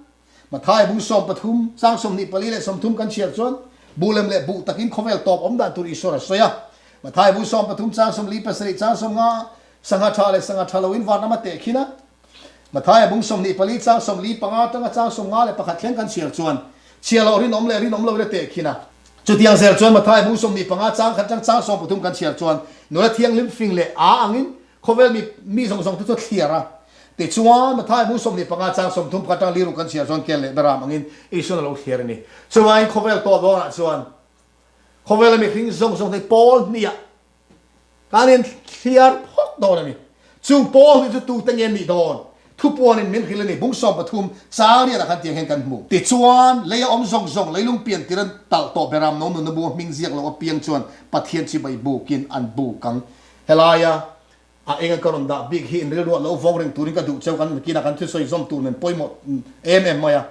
Mathai bung 13, chang 24 leh 30 kan chhiar chuan buh lem leh buh takin khawvel tawp awm dan tur Isua a sawi a. Mathai bung 13, chang 47, chang 50, sangha tha leh sangha tha loin van ram a teh khin a. Mathai bung 24, chang 45 atanga chang 51 thleng kan chhiar chuan chhia loh rinawm leh rinawm loin a teh khin a. Chutiang zel chuan Mathai bung 25, chang khat atang chang 13 kan chhiar chuan nula thianghlim fing leh a angin Khawvel mi mi zawng zawng te chu a thliar a. Tichuan, Mathai hmun 25 chang 30 pakhat atang liru kan chhiar chuan kel leh beram angin Isuan a lo thliar a ni. Chuvangin khawvel tawh dawnah chuan khawvela mihring zawng zawng te pawl hniah kan in thliar phawt dawn a ni. Chung pawl hnih chu tute nge an nih dawn? Thupuanin min hrilh a ni. Bung 13 chang riatah khan tiang hian kan hmu. Tichuan, lei a awm zawng zawng, leilung pian tir an talh tawh beram no nunna bu a hming ziak lo apiang chuan Pathian chibai bukin an buk ang. Helaia a enga ka rawn dah bik hi inrilruah lo vawng reng turin ka duh cheu kan kinah kan thusawi zawm tur nen pawimawh em em mai a.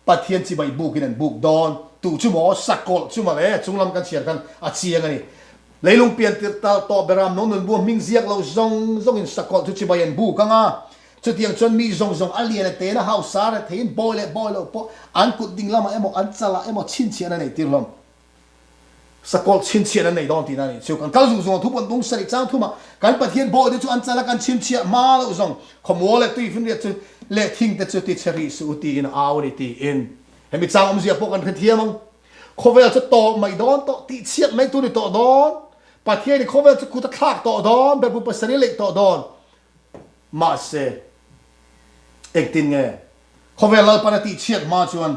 Pathian chibai bukin an buk dawn tu chu maw sakawlh chu mawle chunglam kan chhiar khan a chiang a ni. Leilung pian tirh tal tawh beram no nun bua hming ziak lo zawng zawngin sakawlh chu chibai an buk ang a. Chutiang chuan mi zawng zawng a lian a ten a hausa re theiin bawi leh bawi loh pawh an kut ding lamah emaw an chalah emaw chhinchhiahna nei tir hlawm. Sakawlh chhinchhiah an nei dawn tihna a nih chu. Kan kal zung zung a, thu pawn bung sarih chang thumah kan Pathian bawihte chu an chala kan chhinchhiah hma loh zawng khawmual leh tuifinriat chu leh thingte chu tichhe rih suh u tiin a au a ni tiin hemi chang awmzia pawh kan hrethiam ang. Khawvel chu tawh mai dawn tawh, tihchhiat mai tur ni tawh dawn. Pathianin khawvel chu kut a thlak tawh dawn, berhbu pasarih a leih tawh dawn. Mahse, engtin nge khawvel Lalpan a tihchhiat hma chuan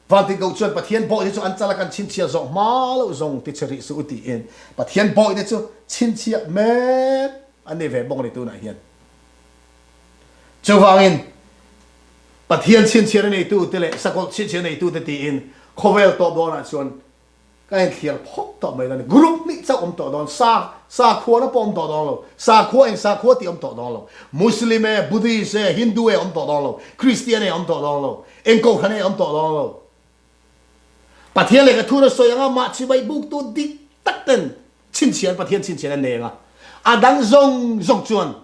Vantingo chuan Pathian bawihte chu an chala kan chhinchhiah zawh hma loh zawng ti che rih suh u tiin Pathian bawihte chu chhinchhiah mek an ni ve bawk a ni tunah hian. Chuvangin Pathian chhinchhiahna neitute leh sakawlh chhinchhiahna neitute tiin khawvel tawp dawnah chuan ka inthliar phawt tawh mai dawn a ni. Group hnih chauh awm tawh dawn, sa sakhuana pawh awm tawh dawn lo, sakhua eng sakhua tih awm tawh dawn lo, Muslim e, Buddhist e, Hindu e awm tawh dawn lo, Christian e awm tawh dawn lo, eng kohhran e awm tawh dawn lo. Pathian lehkha thuna sawi anga mah chibai buktu dik tak ten chhinchhian Pathian chhinchhian an nei anga a dang zawng zawng chuan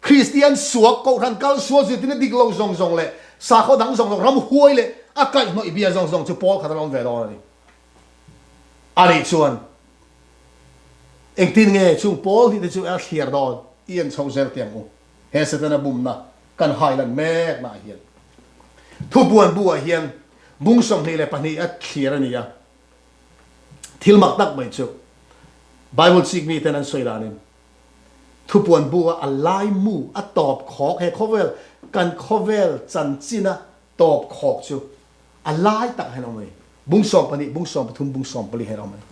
Kristian suak, kohhran kal sual zirtirna dik lo zawng zawng leh sakhaw dang zawng zawng, ramhuai leh a kaihhnawih bia zawng zawng chu pawl khat an awm ve dawn a ni. A nih chuan engtin nge chung pawl hnih te chu a thliar dawn i en chho zel teh ang u. He Setana bumna kan hailan mek naah hian Thupuan bu ah hian bung 22 a thliar a ni a. Thil mak tak mai chu Bible chik miten an sawi danin Thupuan bu a a laimu a tawp khawk he khawvel kan khawvel chanchina tawp khawk chu a lai tak hian a awm a ni. Bung 12, bung 13, bung 14 hian a awm a ni.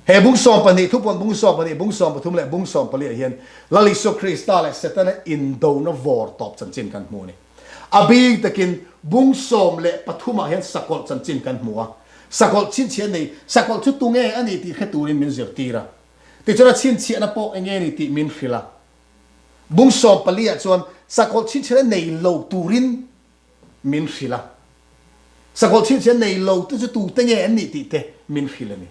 He bung 12, thupuan bung 12, bung 13 leh bung 14 ah hian Lal Isua Krista leh Setana indona vawr tawp chanchin kan hmu a ni. A bik takin bung 13 ah hian sakawlh chanchin kan hmu a. Sakawlh chhinchhiah nei, sakawlh chu tunge a nih tih hre turin min zirtir a. Tichuan a chhinchhiahna pawh enge a ni tih min hrilh a. Bung 14 ah chuan sakawlh chhinchhiahna nei lo turin min hrilh a. Sakawlh chhinchhiahna nei lo te chu tute nge an nih tih te min hrilh a ni.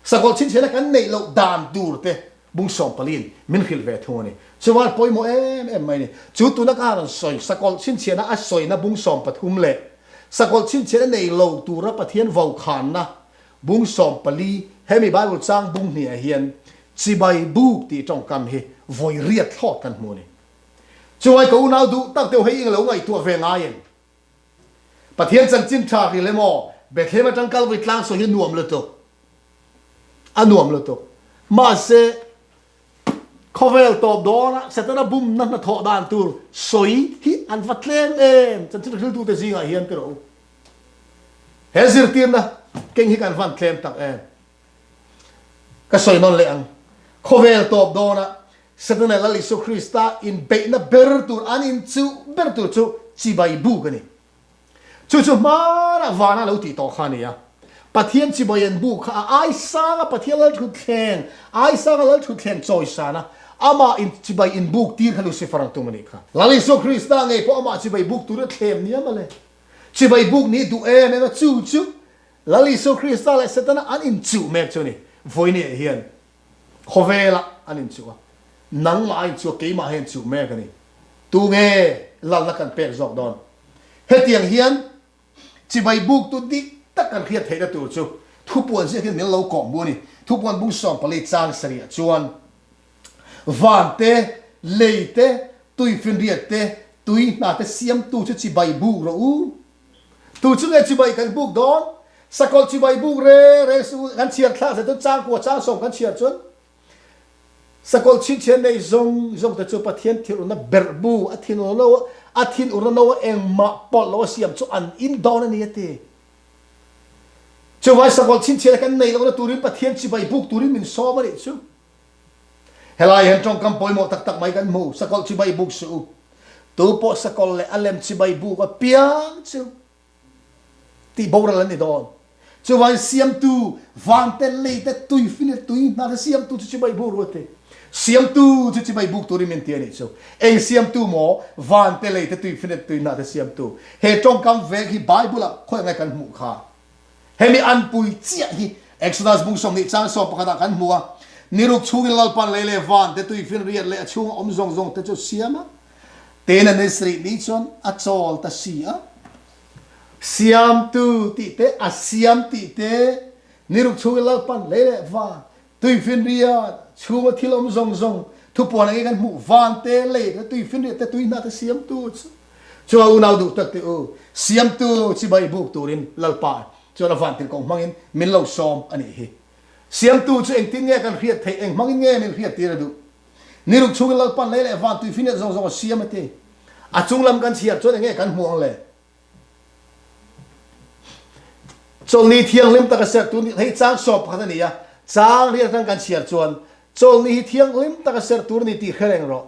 Sakawlh chhinchhiahna kan neih loh dan tur te bung 14 in min hrilh ve thung a ni. Chuan pawimawh em em mai a ni. Chu tuna ka rawn sawi sakawlh chhinchhiahna a sawina bung 13 leh sakawlh chhinchhiahna nei lo tura Pathian vokhanna bung 14 hemi Bible chang bung hniah hian chibai buk tih tawngkam hi vawi riat thlawt kan hmu a ni. Chuai ka unau duh tak deuh hei eng lo ngaihtuah ve ngai em? Pathian chanchin tha hril emaw Bethlehem atang Kalvari tlang sawi hi nuam lutuk. A nuam lutuk. Mahse khawvel tawp dawna Setana bumna hnathawh dan tur sawi hi an va tlem em chanchin hriltute zingah hian ti rawh u. He zirtirna keng hi kan van tlem tak em. Ka sawi nawn leh ang. Khawvel tawp dawna Setana Lal Isua Krista inbeihna ber tur, an inchuh ber tur chu chibai buk a ni. Chu chu hmanah vana lo tih tawh kha a ni a. Pathian chibai an buk kha a aisanga Pathian Lalthutthleng, aisanga Lalthutthleng chawisana amah in chibai inbuk tir kha Lucifer ang tum a nih kha. Lal Isua Krista ngei pawh amah chibai buk turin a thlem nia mawle. Chibai buk nih duh em em a, chu chu Lal Isua Krista leh Setana an inchuh mek chu a ni. Vawinia hian Khawvelah an inchuh a, nangmah a inchuh a, keimah hian inchuh mek a ni. Tunge lalna kan pek zawk dawn? Hetiang hian chibai buktu dik tak kan hriat theihna tur chu thupuan ziak hian min lo kawh hmu a ni. Thupuan bung 14 chang sarih ah chuan van te, lei te, tuifinriat te, tui hna te siamtu chu chibai buk rawh u. Tu chu nge chibai kan buk dawn? Sakawlh chibai buk re re su kan chhiar thlak zet chuan changkua chang sawm kan chhiar chuan sakawlh chhinchhiah nei zawng zawng te chu Pathian thinurna berh bu a thinur no a thinurna no a engmah pawlh lo a siam chu an in dawn a ni a ti. Chuvai sakawlh chhinchhiahna kan nei lohna turin Pathian chibai buk turin min sawm a nih chu. Helai hian tawngkam pawimawh tak tak mai kan hmu, sakawlh chibai buk suh u. Tu pawh sakawlh leh a lem chibai buk apiang chu tih boral an ni dawn. Chuvangin siamtu van te, lei te, tuifin leh tui hna te siamtu chu chibai buk ru a ti. Siamtu chu chibai buk turin min ti a nih chu. Eng siamtu maw? Van te, lei te, tuifin leh tui hna te siamtu. He tawngkam vek hi Bible-ah khawi angai kan hmuh kha. Hemi anpui chiah hi Exodus bung 20 chang 11 ah kan hmu a, Niruk chhungin Lalpan lei leh van te tuifinriat leh a chhunga awm zawng zawng te chu siam a, tin a ni sarih ni chuan a chawl ta si a. Siamtu tih te, a siam tih te, niruk chhungin Lalpan lei leh van, tuifinriat, chhunga thil awm zawng zawng, thupuan angin kan hmuh van te, lei te, tuifinriat te, tui hna te siamtu chu. Chu a unau duh tak teh u, Siamtu chibai buk turin Lalpa chuan a vantirhkoh hmangin min lo sawm a nih hi. Siamtu chu engtin nge kan hriat theih, eng hmangin nge min hriat tir a duh? Niruk chhungin Lalpan lei leh van tuifinriat zawng zawng a siam a ti. A chunglam kan chhiar chuan enge kan hmuh ang le? Chawlhni thianghlim taka serh tur hei chang 11 a ni a, chang riat atang kan chhiar chuan chawlhni hi thianghlim taka serh tur a ni tih hre reng rawh.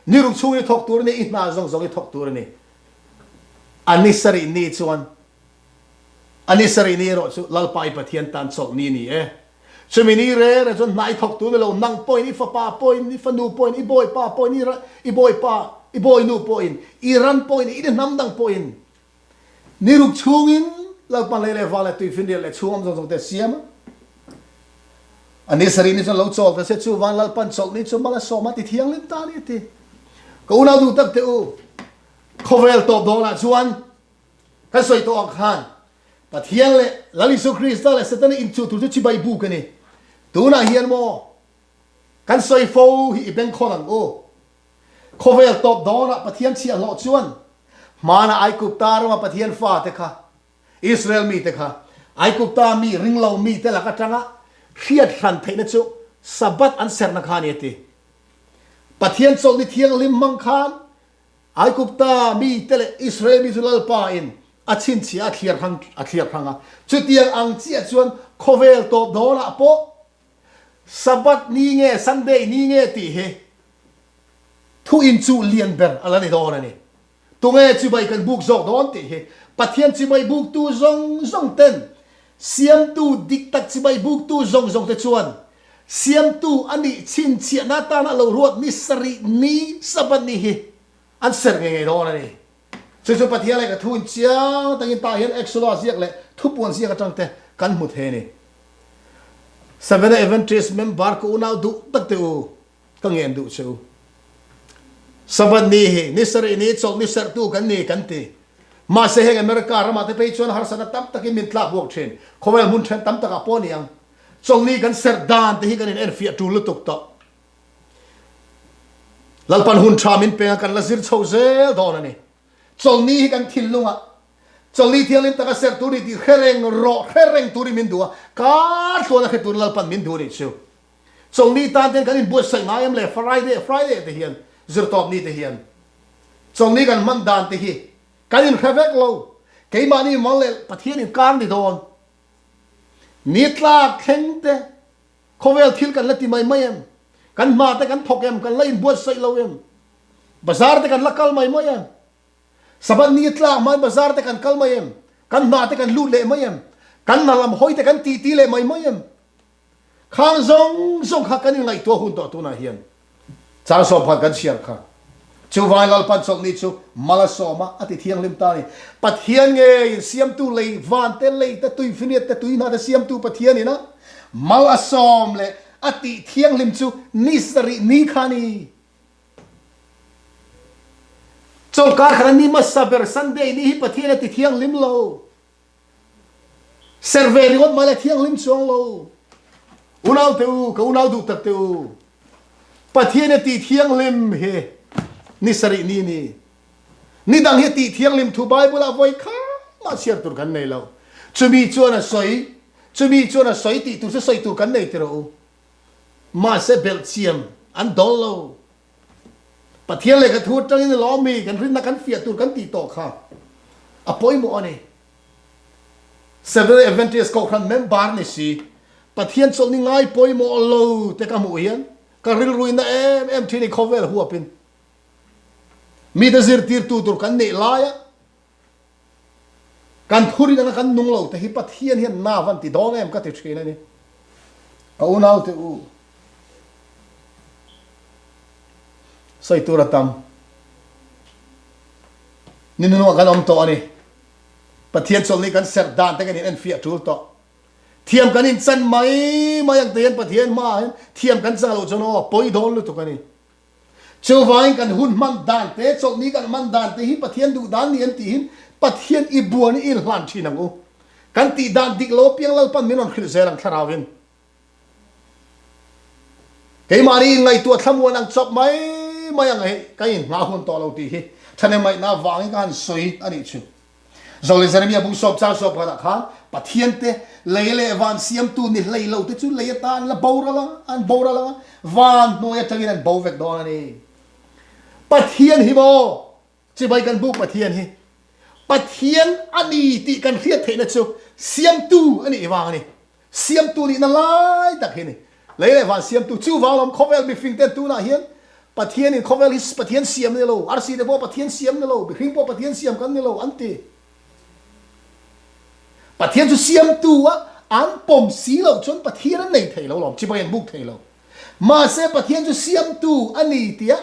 Niruk chhung i thawk tur a ni, i hna zawng zawng i thawk tur a ni. A ni sarih ni chuan a ni sarih ni erawh chu Lalpa i Pathian tan chawlhni a ni e. Chumi ni reng reng chuan hna i thawk tur ni lo, nang pawhin, i fapa pawhin, i fanu pawhin, i bawipa pawhin, i bawipa, i bawinu pawhin, i ran pawhin, i hnam dang pawhin ni ruk chhungin Lalpa lei leh val leh tuifinriat leh chhung awm zawng zawng te a siam a. A ni sarih ni chuan lo chawl ta se, chuvan Lalpan chawlhni chu mal a sawm a ti thianghlim ta a ni a ti. Ka unau duh tak teh u, khawvel tawp dawnah chuan kan sawi tawh ang khan Pathian leh Lal Isua Krista leh Setana inchuh tur chu chibai buk a ni. Tunah hian maw kan sawi fo hi i bengkhawn ang u. Khawvel tawp dawnah Pathian chhiahhlawh chuan hmana Aigupta rama Pathian fate kha, Israel mite kha, Aigupta mi ringlo mite lak atanga hriat hran theihna chu Sabbath an serhna kha a ni a ti. Pathian chawlhni thianghlim hmang khan Aigupta mite leh Israel mi chu Lalpa in a chhinchhiah a thliar hrang a thliar hrang a. Chutiang ang chiah chuan khawvel tawp dawnah pawh. Sabbath ni nge Sunday ni nge tih hi thu inchuh lian ber a la ni dawn a ni. Tunge chibai kan buk zawk dawn tih hi Pathian chibai buktu zawng zawng ten Siamtu dik tak chibai buktu zawng zawng te chuan Siamtu a nih chhinchhiahna atana lo ruat ni sarih ni Sabbath ni hi an serh ngei ngei dawn a ni. Chu chu Pathian leh ka thu in chiang takin tah hian Exodus ziak leh thupuan ziak atang te kan hmu thei a ni. Seventh-day Adventist member ka unau duh tak te u, ka ngen duh che u. Sabbath ni hi ni sarih ni chawlh ni serhtu kan ni kan ti. Mahse heng America ramah te phei chuan harsatna tam takin min tlak buak thin. Khawvel hmun then tam takah pawh ni ang. Chawlh ni kan serh dan te hi kan in enfiah tul lutuk tawh. Lalpan hun tha min peng a kan la zir chho zel dawn a ni. Chawlhni hi kan thinlungah Chawlhni thianghlim taka serh tur ni tih hre reng rawh, hre reng turin min duh a, kar tluan a hre turin Lalpan min duh a nih chu. Chawlhni tan ten kan inbuatsaih ngai em le Friday, Friday te hian, zirtawp ni te hian. Chawlhni kan hman dan te hi kan inhre vek lo. Keimahni mal leh Pathian inkar ni dawn. Ni tlak thleng te Khawvel thil kan la ti mai mai em? Kan hma te kan thawk em? Kan la inbuatsaih lo em? Bazar te kan la kal mai mai em? Sabbath ni tlak hmain bazar te kan kal mai em? Kan hna te kan lut leh mai em? Kan hna lam hawi te kan titi leh mai mai em? Khang zawng zawng kha kan inngaihtuah hun tawh tunah hian. Chang sawmphan kan chhiar kha. Chuvangin Lalpan chawlhni chu mal a sawm a, a ti thianghlim ta a ni. Pathian ngeiin siamtu lei van te, lei te, tuifiniat te, tui hna te siamtu Pathianin a mal a sawm leh a tih thianghlim chu ni sarih ni kha a ni. Chawlhkar khat a ni hmasa ber Sunday ni hi Pathian a ti thianghlim lo. Serh ve ringawt mai le thianghlim chuang lo. Unau te u, ka unau duh tak te u. Pathian a tih thianghlim hi ni sarih ni ni. Ni dang hi a tih thianghlim thu Bible ah vawi kha mah chhiar tur kan nei lo. Chumi chuan a sawi, chumi chuan a sawi tih tur chu sawi tur kan nei ti rawh u. Mahse belhchiam an dawl lo. Pathian lehkha thu atangin lawmi kan rinna kan fiah tur kan tih tawh kha a pawimawh a ni. Seventh-day Adventist Kohhran member ni si, Pathian chawlhni ngai pawimawh lo te ka hmuh hian ka rilruina em em thin i khawvel huapin mite zirtirtu tur kan neih laia Kan thurin anga kan nung lo te hi Pathian hian na van ti dawn em ka ti thin a ni. Ka unau te u, sawi tur a tam. Ni nunah kan awm tawh a ni. Pathian chawlhni kan serh dan te kan in enfiah tul tawh. Thiam kan inchan mai mai ang te hian Pathian hmaah hian thiam kan chang loh chuan aw pawi dawn lutuk a ni. Chuvangin kan hun hman dan te, chawlhni kan hman dan te hi Pathian duh dan ni an tihin Pathian i buan i inhlan thin ang u. Kan tih dan dik lo apiang Lalpan min rawn hrilh zel ang thlarauin. Keimahni inngaihtuah thlamuan ang chawp mai mai ang hei ka inhngah hun tawh lo tih hi thahnemngaihna avangin ka han sawi a nih chu. Zo leh Jeremia bung sawp chang sawp pakhatah khan Pathian te lei leh van siamtu ni hlei lo te chu lei atan la boral a, an boral ang a, van hnuai atangin an bo vek dawn a ni. Pathian hi maw? Chibai kan buk Pathian hi Pathian a ni tih kan hriat theihna chu siamtu a nih vang a ni. Siamtu nihna lai tak hi a ni. Lei leh van siamtu chuvang lawm khawvel mifing ten tunah hian Pathianin khawvel hi Pathian siam ni lo, arsi te pawh Pathian siam ni lo, mihring pawh Pathian siam kan ni lo an ti. Pathian chu siamtu a an pawm si loh chuan Pathian an nei thei lo lawm, chibai an buk thei lo. Mahse Pathian chu siamtu a ni tia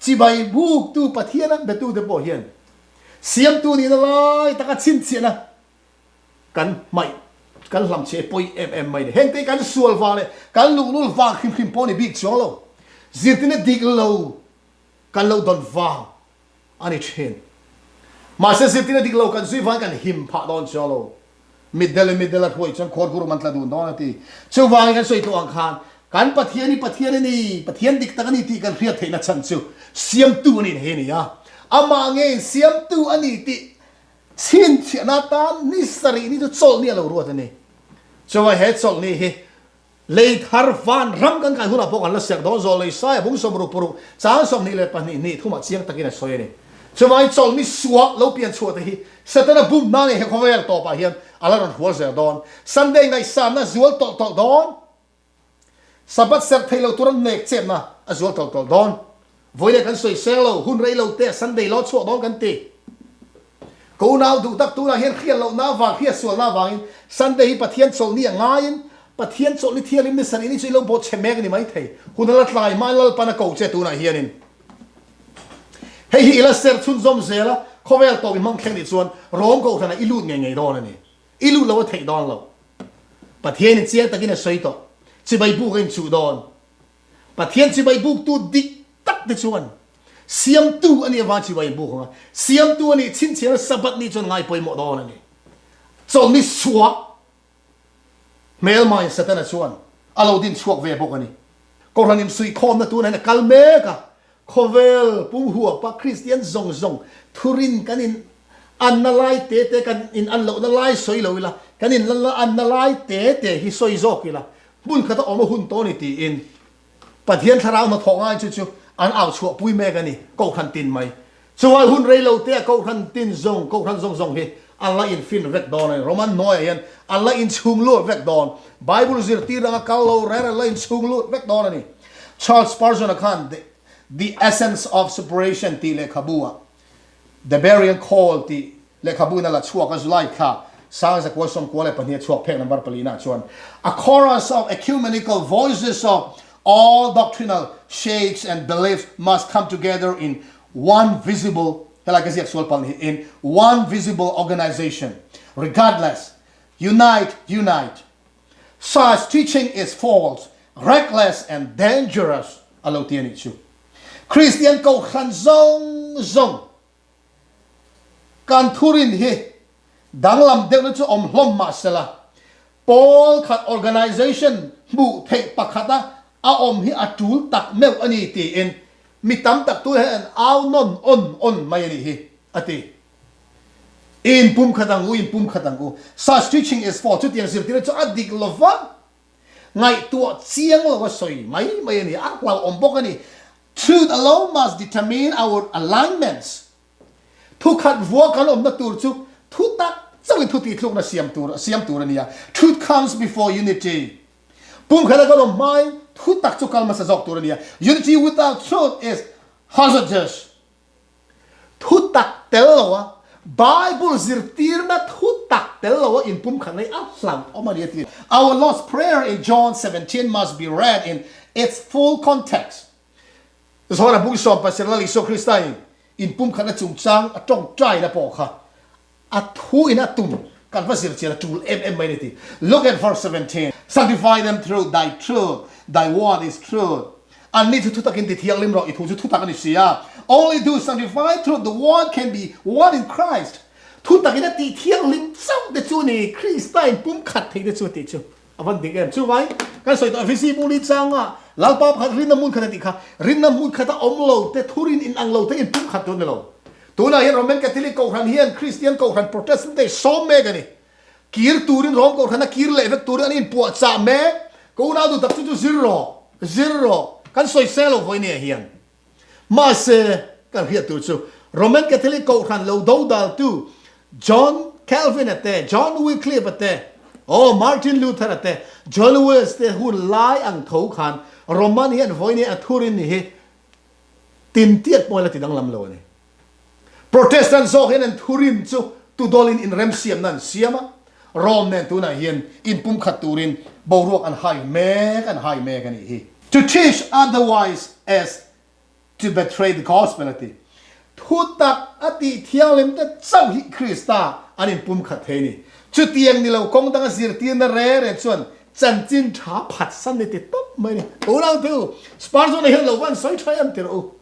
chibai buktu Pathian an betute pawh hian siamtu nihna lai taka chhinchhiahna Kan hmaih, kan hlamchhe pawi em em mai ni. Hengte hi kan sual vang leh kan luhlul vang hrim hrim pawh a ni bik chuang lo. Zirtirna dik lo kan lo dawn vang a ni thin. Mahse zirtirna dik lo kan zui vangin kan him phah dawn chuang lo. Mitdel in mitdel a hruai chuan khuar hurum an tla dun dawn a ti. Chuvangin kan sawi tawh ang khan kan Pathian hi Pathian a ni, Pathian dik tak a ni tih kan hriat theihna chhan chu Siamtu a nih hi a ni a. Amah ngeiin Siamtu a ni tih Chhinchhiahna atan ni sarih ni chu chawlhni a lo ruat a ni. Chuan he chawlhni hi lei thar van ram kan kai hunah pawh kan la serh dawn zawh lei sai a bung sawmruk paruk chang 22 ni thumah chiang takin a sawi a ni. Chuvangin chawlhni suah lo pian chhuah te hi Setana bumna ngei he khawvel tawpah hian a la rawn hual zel dawn. Sunday ngaihsanna zual tawlh tawlh dawn. Sabbath serh thei lo tura nek chetna a zual tawlh tawlh dawn. Vawiin kan sawi seng lo, hun rei lo te Sunday law chhuah dawn kan ti. Ka unau duh tak tunah hian hriat lohna avang, hriat sualna avangin Sunday hi Pathian chawlhni a ngaiin Pathian chawlhni thianghlim ni sarih ni chu i lo bawt chhe mek a ni maithei. Hun a la tlai hmain Lalpan a ko che tunah hianin. Hei hi i la ser chhunzawm zel a, khawvel tawp i hmang thleng nih chuan Rom Kohhranah i lut ngei ngei dawn a ni. I lut lo a theih dawn lo. Pathianin chiang takin a sawi tawh. Chibai buk a inchuh dawn. Pathian chibai buktu dik tak te chuan Siamtu a nih avang chibai in buk ang a, Siamtu a nih chhinchhiahna Sabbath ni chuan ngai pawimawh dawn a ni. Chawlhni suak hmelmain Setana chuan a lo din chhuak ve bawk a ni. Kohhran insuihkhawmna tunah hian a kal mek a, khawvel pum huapa Kristian zawng zawng thurin kan in anna lai te te kan in an lohna lai sawi lo ila, kan in anna lai te te hi sawi zawk ila, hmun khata awm a hun tawh a ni tiin Pathian thlarau hnathawh ngai chu chu an au chhuahpui mek a ni, Kohhran tin mai. Chuvai hun rei lo te a Kohhran tin zawng, Kohhran zawng zawng hi an la infin vek dawn a ni. Roman hnuaiah hian an la inchhung lut vek dawn. Bible zirtir anga kal lo reng an la inchhung lut vek dawn a ni. Charles Spurgeon-a khan The, The Essence of Separation tih lehkhabu ah The Berean Call tih lehkhabu in a la chhuak a, July thla 1992 a chhuak phek number palina chuan A chorus of ecumenical voices of all doctrinal shades and beliefs must come together in one visible helai ka ziak sual palh hi in one visible organization regardless unite unite such teaching is false reckless and dangerous a lo ti a nih chu Kristian kohhran zawng zawng Kan thurin hi danglam deuhna chu awm hlawm mah sela, pawl khat organisation hmuh theih pakhata a awm hi a tul tak meuh a ni tiin mi tam tak tu hian an au nawn awn awn mai a nih hi, a ti. I inpumkhat ang u, inpumkhat ang u. Such teaching is false. Chutiang zirtirna chu a dik lova, ngaihtuah chiang lova sawi mai mai a ni. A hlauhawm bawk a ni. Truth alone must determine our alignments. Thu khat vua kan awmna tur chu thu tak chauhin thu tihtlukna siam tur siam tur a ni a. Truth comes before unity. Pumkhata kan awm hmain thu tak chu kal hmasa zawk tur a ni a. Unity without truth is hazardous. Thu tak tel lo a, Bible zirtirna thu tak tel lo a inpumkhatna hi a hlauhawm a ni a ti. Our Lord's Prayer in John 17 must be read in its full context. Johana bung sawmpasarih Lal Isua Krista in inpumkhatna chungchang a tawngtaina pawh kha A thu in a tum kan va zir chian a tul em em mai a ni ti. Look at verse 17, Sanctify them through thy truth, thy word is truth. Anni chu thutak in ti thianghlim rawh, i thu chu thutak a ni si a. Only those sanctified through the word can be one in Christ. Thutak in a tih thianghlim chauh te chu ni, Krista in pumkhat thei te chu tih chu. A van dik em? Chuvai, kan sawi tawh Efesi bu li changa Lalpa pakhat rinna hmun khat a tih kha, rinna hmun khata awm lo te, thurin inang lo te inpumkhat tur a ni lo. Tunah hian Roman Catholic Kohhran hian Kristian Kohhran Protestant te sawm mek a ni. Kir turin Rom Kohhrana kir leh vek turin an inpuahchah mek. Ka unau duh tak chu chu zir rawh, zir rawh. Kan sawi seng lo vawinia hian. Mahse, kan hriat tur chu Roman Catholic Kohhran lo dodaltu John Calvin-a te, John Wycliffe-a te, aw, Martin Luther-a te, John Wesley te hun lai ang tho khan Roman hian vawinia a thurin ni hi tintiat pawhin a ti danglam lo a ni. Protestant zawk hian an thurin chu tudawlin inremsiamna an siam a, Rome nen tunah hian inpumkhat turin boruak an hai mek an hai mek a nih hi. To teach otherwise as to betray the gospel a ti. Thutak a tih thianghlim te chauh hi Krista an inpumkhat thei a ni. Chutiang ni lo kawng danga zirtirna reng reng chuan chanchin tha phatsan ni ti tawp mai a ni. Unau thu, Spurgeon-a hian lo van sawi tha em tirh u.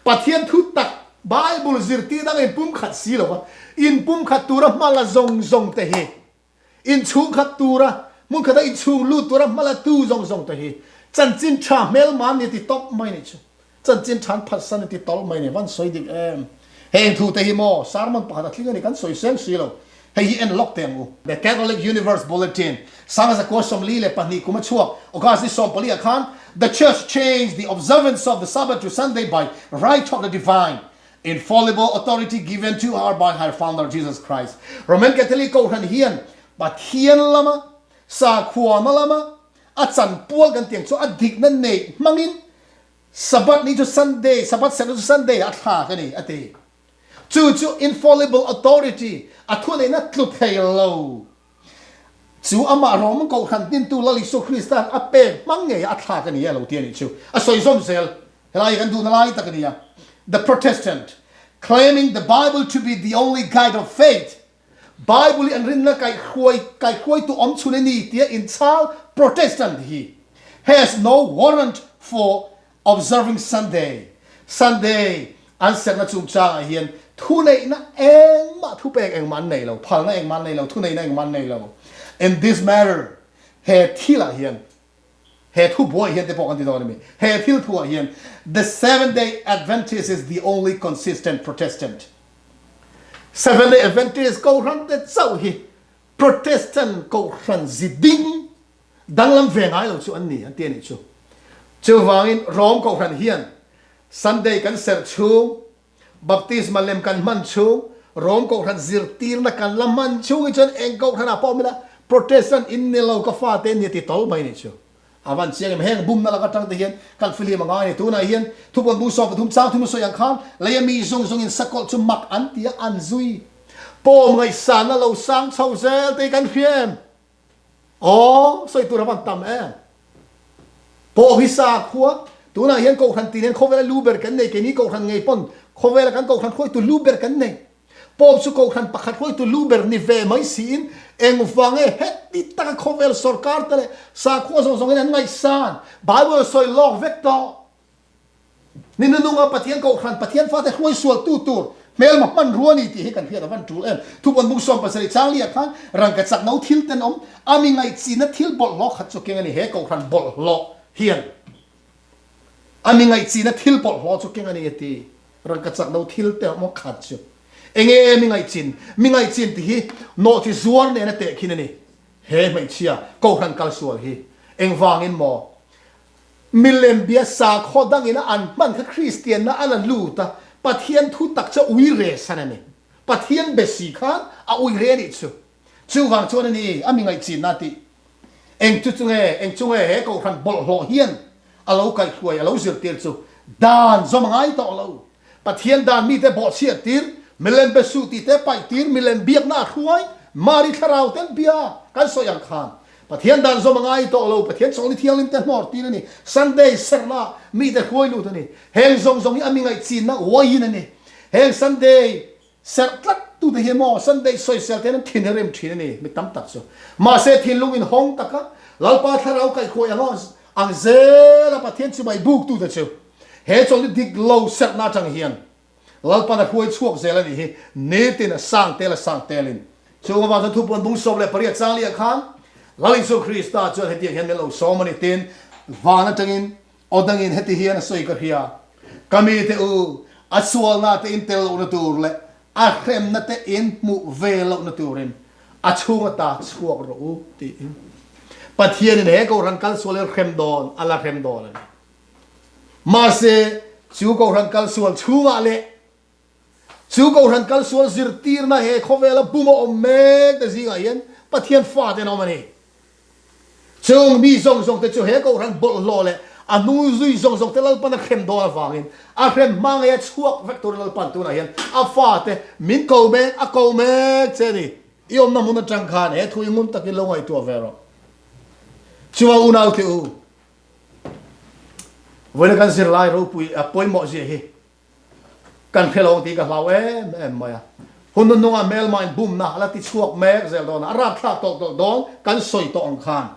Pathian thu tak Bible zirtir dang inpumkhat si lo va, inpumkhat tura hma la zawng zawng te hi, inchhungkhat tura hmun khata inchhung lut tura hma la tu zawng zawng te hi chanchin tha hmelma ni ti tawp mai ni chu. Chanchin tha an phatsan ni ti tawlh mai ni. Van sawi dik em. Heng thu te hi maw sermon pakhat a tling a ni kan sawi seng si lo. Hei hi en lawk teh ang u. The Catholic Universe Bulletin, Sangzakua 42 kum a chhuak, August ni 14 ah khan, The Church changed the observance of the Sabbath to Sunday by right of the divine, infallible authority given to her by her founder Jesus Christ. Roman Catholic Kohhran hian Pathian lama, sakhuana lama. a chanpual kan tih ang chu a dikna neih hmangin Sabbath ni chu Sunday, Sabbath serhna chu Sunday ah a thlak a ni, a ti. Chu chu infallible authority, a thuneihna tlu thei lo chu amah Roman Kohhran dintu Lal Isua Krista'n a pek hmang ngei a thlak a ni a lo ti a nih chu. A sawi zawm zel. Helai hi kan duhna lai tak a ni a. The Protestant, claiming the Bible to be the only guide of faith, Bible hi an rinna kaihhruai kaihhruaitu awm chhun a ni tia inchhal Protestant hi has no warrant for observing Sunday Sunday an serhna chungchangah hian thuneihna engmah thupek engmah an nei lo, phalna engmah an nei lo, thuneihna engmah an nei lo. In this matter he thilah hian he thu buai hian te pawh kan ti dawn a mi? He thil thuah hian the Seventh Day Adventist is the only consistent Protestant. Seventh Day Adventist Kohhran te chauh hi Protestant Kohhran zi ding danglam ve ngai lo chu an ni an ti a nih chu. Chuvangin Rome Kohhran hian Sunday kan serh chhung Baptisma lem kan hman chhung, Rom Kohhran zirtirna kan la hman chhung hi chuan eng Kohhranah pawh mila Protestant in ni lo ka fate nia ti tawl mai ni chu. A van chiang em? Heng bumna lak atang te hian kan fihlim a ngai a ni. Tunah hian thupuan bu 13 chang thum sawi ang khan leia mi zawng zawngin sakawlh chu mak an ti a, an zui. Pawm ngaihsanna lo sang chho zel te hi kan hria em? Aw, sawi tur a van tam em? Pawh hi sakhua, tunah hian Kohhran tin hian khawvela lu ber kan nei, keini Kohhran ngei pawn khawvela kan Kohhran hruaitu lu ber kan nei. Pawp chu Kohhran pakhat hruaitu lu ber ni ve mai siin engvang nge heti taka khawvel sawrkar te leh sakhua zawng zawngin an ngaihsan? Bible sawi lawk vek tawh. Ni nununga Pathian Kohhran, Pathian fate hruai sualtu tur hmelma hmanrua a ni tih hi kan hriat a van tul em. Thupuan bung 17 changli-ah khan rangka chakno thil tenawm, a mi ngaihchihna thil bawlhhlawh khat chu keng a ni. He Kohhran bawlhhlawh hian a mi ngaihchihna thil bawlhhlawh chu keng a ni a ti. Rangka chakno thil tenawm khat chu enge mi ngaihchin? Mi ngaihchin tih hi nawhchi zuar nena tehkhin a ni. He hmeichhia Kohhran kalsual hi engvangin maw Milem bia sakhaw dangin a an hman kha Kristianna a la lut a, Pathian thu tak chu a ui re san a ni. Pathian be si khan a ui re a nih chu. Chuvang chuan a ni a mi ngaihchinna tih. Eng chu chu nge, eng chu nge he Kohhran bawlhhlawh hian a lo kaihhruai, a lo zirtir chu dan zawm a ngai tawh lo. Pathian dan mite bawhchhiat tir, milem be suh tih te paih tir, milem biakna a hruai, Mari thlarau ten bia kan sawi ang khan Pathian dan zawm a ngai tawh lo, Pathian chawlni thianghlim te hnawr tir a ni, Sunday serhna mite hruai lut a ni, heng zawng zawng hi a mi ngaihchinna uaiin a ni. Heng Sunday serh tlat tute hi maw Sunday sawisel te hian an thin hi rem thin a ni, mi tam tak chu. Mahse thinlung inhawng taka Lalpa thlarau kaihhruai anga ang zela Pathian chimai buk tute chu He chawlhni dik lo serhna atang hian Lalpan a hruai chhuak zel a nih hi, nitin a sang tel a sang telin. Chung avang chuan thupuan bung 18 changli ah khan Lal Isua Krista chuan hetiang hian min lo sawm a ni tin, van atangin aw dangin heti hian a sawi ka hria, Ka mite u, a sualna te in tel lohna tur leh a hremna te in hmuh ve lohna turin a chhung ata chhuak rawh u tiin. Pathianin he Kohhran kalsual hi hrem dawn a la hrem dawn a ni. Mahse, chu Kohhran kalsual chhungah leh chu Kohhran kalsual zirtirna he khawvela bum a awm mek te zingah hian Pathian fate an awm a ni. Chung mi zawng zawng te chu he Kohhran bawlhhlawh leh a hnung zui zawng zawng te Lalpan a hrem dawn avangin a hrem hma ngeia chhuak vek turin Lalpan tunah hian a fate min ko mek a ko mek che a ni. I awmna hmun atang khan he thu i ngun takin lo ngaihtuah ve rawh. Chuvang unaute u, Vawiina kan zirlai ropui a pawimawh zia hi kan hre lo ang tih ka hlau em em mai a. Hun hnuhnungah hmelma in bumna a la ti chhuak mek zel dawn a, a rapthlak tawlh tawlh dawn kan sawi tawh ang khan.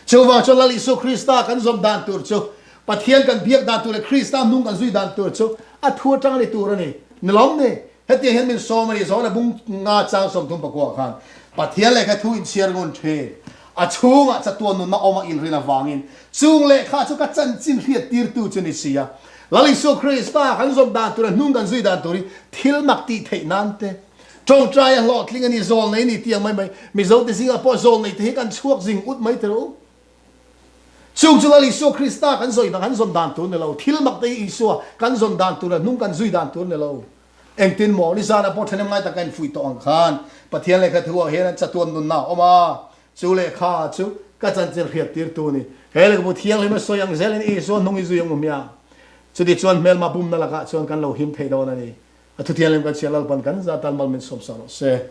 Chuvang chuan Lal Isua Krista kan zawm dan tur chu, Pathian kan biak dan tur leh Krista hnung kan zui dan tur chu a thu atang a ni tur a ni. Ni lawm ni? Hetiang hian min sawm a ni, Johana bung nga chang 34 khan Pathian lehkha thu inchhiar ngun thin. A chhungah chatuan nunna awm a inrin avangin chung lehkha chu ka chanchin hriattirtu chu ni si a. Lal Isua Krista kan zawm dan tur a hnung kan zui dan tur hi thil mak tih theih nan te, tawngtai a hlawhtling a ni, zawl nei a ni tih ang mai mai. Mizote zingah pawh zawl nei te hi kan chhuak zing ut mai teh rawh u. Chung chu Lal Isua Krista kan zawi dan kan zawn dan tur ni lo, thil mak te hi Isua kan zawn dan tur a hnung kan zui dan tur ni lo. Engtin maw nizanah pawh ṭhahnem ngai taka infuih tawh ang khan Pathian lehkha thu ah hian an chatuan nunna a awm a, chu lehkha chu Ka chanchin hriattirtu a ni. He lehkhabu thianghlim a sawi ang zelin Isua hnung i zui ang u hmiang. Chutichuan hmelma bumna lakah chuan kan lo him thei dawn a ni. A thu thianghlim kan chhiar Lalpan kan zah tan mal min sawmsak rawh se.